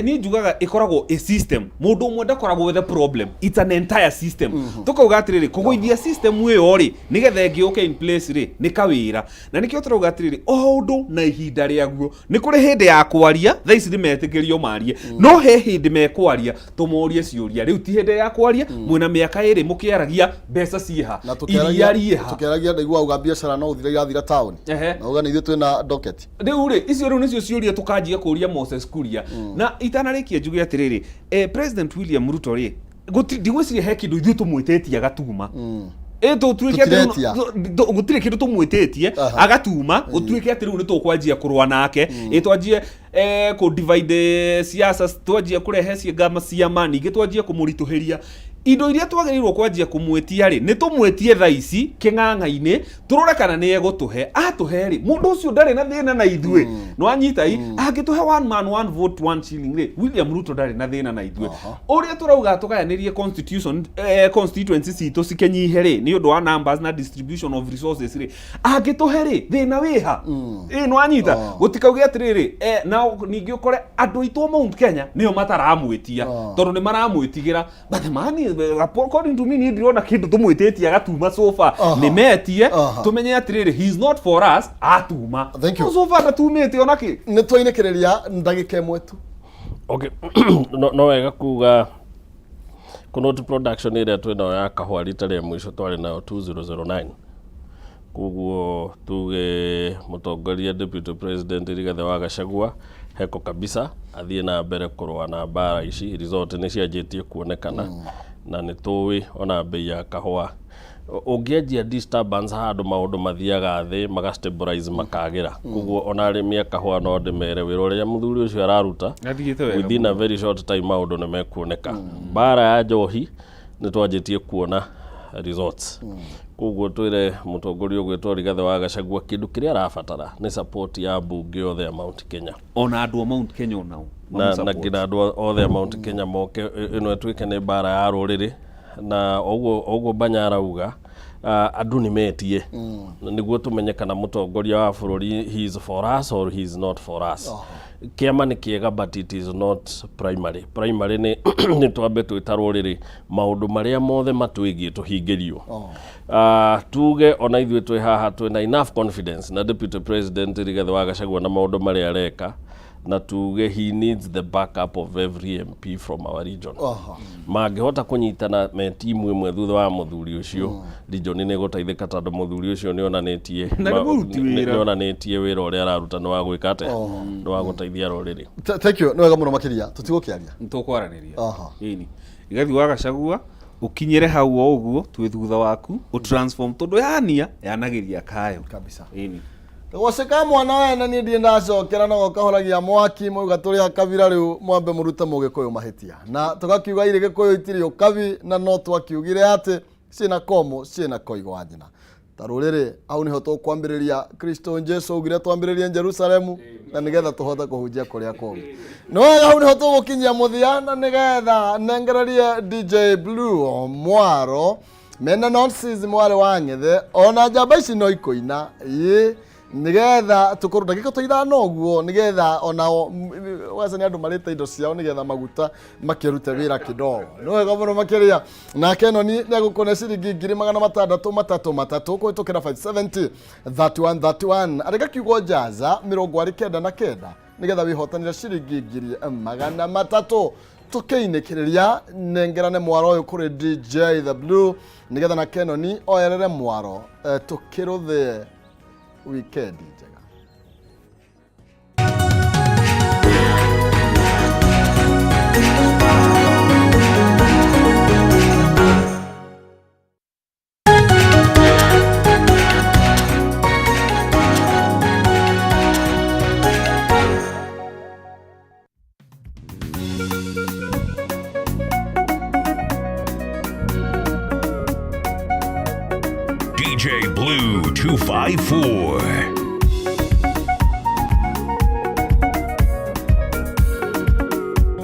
niĩ njugaga ĩkoragwo a system. Mũndũ ũmwe ndakoragwo the problem, it's an entire system. Tukauga atĩrĩrĩ, kũgũithia system ĩyo rĩ, nĩgetha ĩngĩ ũke in place rĩ, nĩ kawĩra. Na nĩkĩo tũrauga atĩrĩrĩ, o ũndũ na ihinda rĩaguo. Nĩ kũrĩ hĩndĩ ya kwaria. Thaa ici nĩ metĩkĩrio marie, no he hĩndĩ mekwaria tũmorie ciũria. Rĩu ti hĩndĩ ya kwaria. Mwĩna mĩaka 2 mũkĩaragia mbeca ciĩha, Na iria riĩha. Tũkĩaragia ndaigua auga biacara no ũthira irathira taũni. Na uga nĩ ithuĩ twĩna docket. Rĩu rĩ, icio rĩu nĩcio ciũria tũkanjia kũria Moses Kuria. Na itanarĩkia njuge atĩrĩrĩ, President William Ruto rĩ, ndigwĩciria he kĩndũ ithuĩ tũmwĩtĩtie agatuma. Ĩ tũtuĩke atĩ rĩu Tũtiretia. Gũtirĩ kĩndũ tũmwĩtĩtie agatuma, gũtuĩke atĩ rĩu nĩ tũkwanjia kũrũa nake, ĩ twanjie kũ divide siasa, twanjie kũrehe ciĩngama ciama, ningĩ twanjie kũmũritũhĩria indo iria twagĩrĩirwo kwanjia kũmwĩtia rĩ, nĩ tũmwĩtie thaa ici kĩng'ang'a-inĩ, tũrore kana nĩ egũtũhe. Atũhe rĩ, mũndũ ũcio ndarĩ na thĩna na ithuĩ. No anyita i angĩtũhe one man one vote one shilling rĩ, William Ruto ndarĩ na thĩna na ithuĩ. Ũrĩa tũrauga tũgayanĩrie constitution, constituency citũ cikĩnyihe rĩ, nĩ ũndũ wa numbers na distribution of resources rĩ, angĩtũhe rĩ, thĩna wĩha? Ĩ no anyita gũtikauge atĩrĩrĩ, na ningĩ ũkore andũ aitũ a Mount Kenya nĩo mataramwĩtia tondũ nĩ maramwĩtigĩra. But the man is, according to me, niĩ ndirona kĩndũ tũmwĩtĩtie agatuma so far. Nĩ metie tũmenye atĩrĩrĩ, he is not for us, atuma. Thank you. No so far ndatumĩte ona kĩ. Nĩ twainĩkĩrĩria ndagĩka ĩmwe tu. Okay, no wega kuga kũnoti production ĩrĩa twĩ nayo ya kahũa, rita rĩa mũico twarĩ nayo 2009. Koguo tuge mũtongoria Deputy President Rigathĩ wa Gachagua heko kabisa, athiĩ na mbere kũrũa na mbara ici. Result nĩ cianjĩtie kuonekana na nĩ tũĩ ona bei ya kahũa. Ũngĩanjia disturbance handũ, maũndũ mathiaga thĩ, maga stabilize, makagĩra. Koguo ona arĩmi a kahũa no ndĩmere wĩra ũrĩa mũthuri ũcio araruta, Athiĩte wega. within a very short time maũndũ nĩ mekuoneka. Mbara ya njohi nĩ twanjĩtie kuona results. Koguo twĩre mũtongoria ũgwĩtwo Rigathĩ wa Gachagua kĩndũ kĩrĩa arabatara nĩ support ya mbunge yothe ya Mount Kenya. Ona andũ a Mount Kenya onao na mamũsupport. Nginya andũ othe a Mount Kenya moke, ĩno ĩtuĩke nĩ mbara ya rũrĩrĩ. Na ũguo Banya arauga, andũ nĩ metie nĩguo tũmenye kana mũtongoria wa bũrũri, he is for us or he is not for us. Kĩama nĩ kĩega, but it is not primary. Primary nĩ twambe twĩta rũrĩrĩ, maũndũ marĩa mothe matwĩgiĩ tũhingĩrio. Tuge ona ithuĩ twĩ haha twĩna enough confidence na Deputy President Rigathĩ wa Gachagua na maũndũ marĩa areka, na tuge he needs the backup of every MP from our region. Mangĩhota kũnyitana me timu ĩmwe thutha wa mũthuri ũcio, region nĩ ĩgũteithĩka, tondũ mũthuri ũcio nĩ onanĩtie Na nĩ mũruti wĩra. Nĩ onanĩtie wĩra ũrĩa araruta nĩ wa gwĩka atĩa, nĩ wa gũteithia rũrĩrĩ. Thank you, nĩ wega mũno makĩria, tũtigũkĩaria. Nĩtũkwaranĩria. Ĩni Rigathi wa Gachagua, ũkinyĩre hau o ũguo, twĩ thutha waku, ũtransform, tondũ yania yanagĩria kayo. Kabisa. Ĩni. Goceka mwana wene, niĩ ndirĩ ndacokera no kahoragia mwaki. Mwauga tũrĩ a kabira, rĩu mwambe mũrute mũgĩkũyũ mahĩtia, na tũgakiuga irĩ gĩkũyũ itirĩ ũkabi, na no twakiugire atĩ ciĩna komo, ciĩna koigo wa nyina ta rũrĩrĩ. Hau nĩho tũkwambĩrĩria. Kristo Jesu augire twambĩrĩrie Jerusalemu na nĩgetha tũhote kũhunjia kũrĩa kũngĩ. Nĩ wega, hau nĩho tũgũkinyia mũthia, na nĩgetha nengererie DJ Blue mwaro mena nonsense mwarĩ wa ng'ethe, ona njamba ici no ikũina ĩ, nĩgetha tũkorwo ndagĩka ta 5 ũguo, nĩgetha onao waca nĩ andũ marĩte indo ciao, nĩgetha maguta makĩrute wĩra kidogo. Nĩ wega mũno makĩria. Nake ĩno nĩ egũkũne ciringi 633 3 kũhĩtũkĩra 570 31 31, andĩka kiugo jaza 99 nĩgetha wĩhotanĩre ciringi 300,000. Tũkĩinĩkĩrĩria, nengerane mwaro ũyũ kũrĩ DJ The Blue, nĩgetha na Kenoni oyerere mwaro, tũkĩrũthĩe wikendi njega. DJ Blue 254.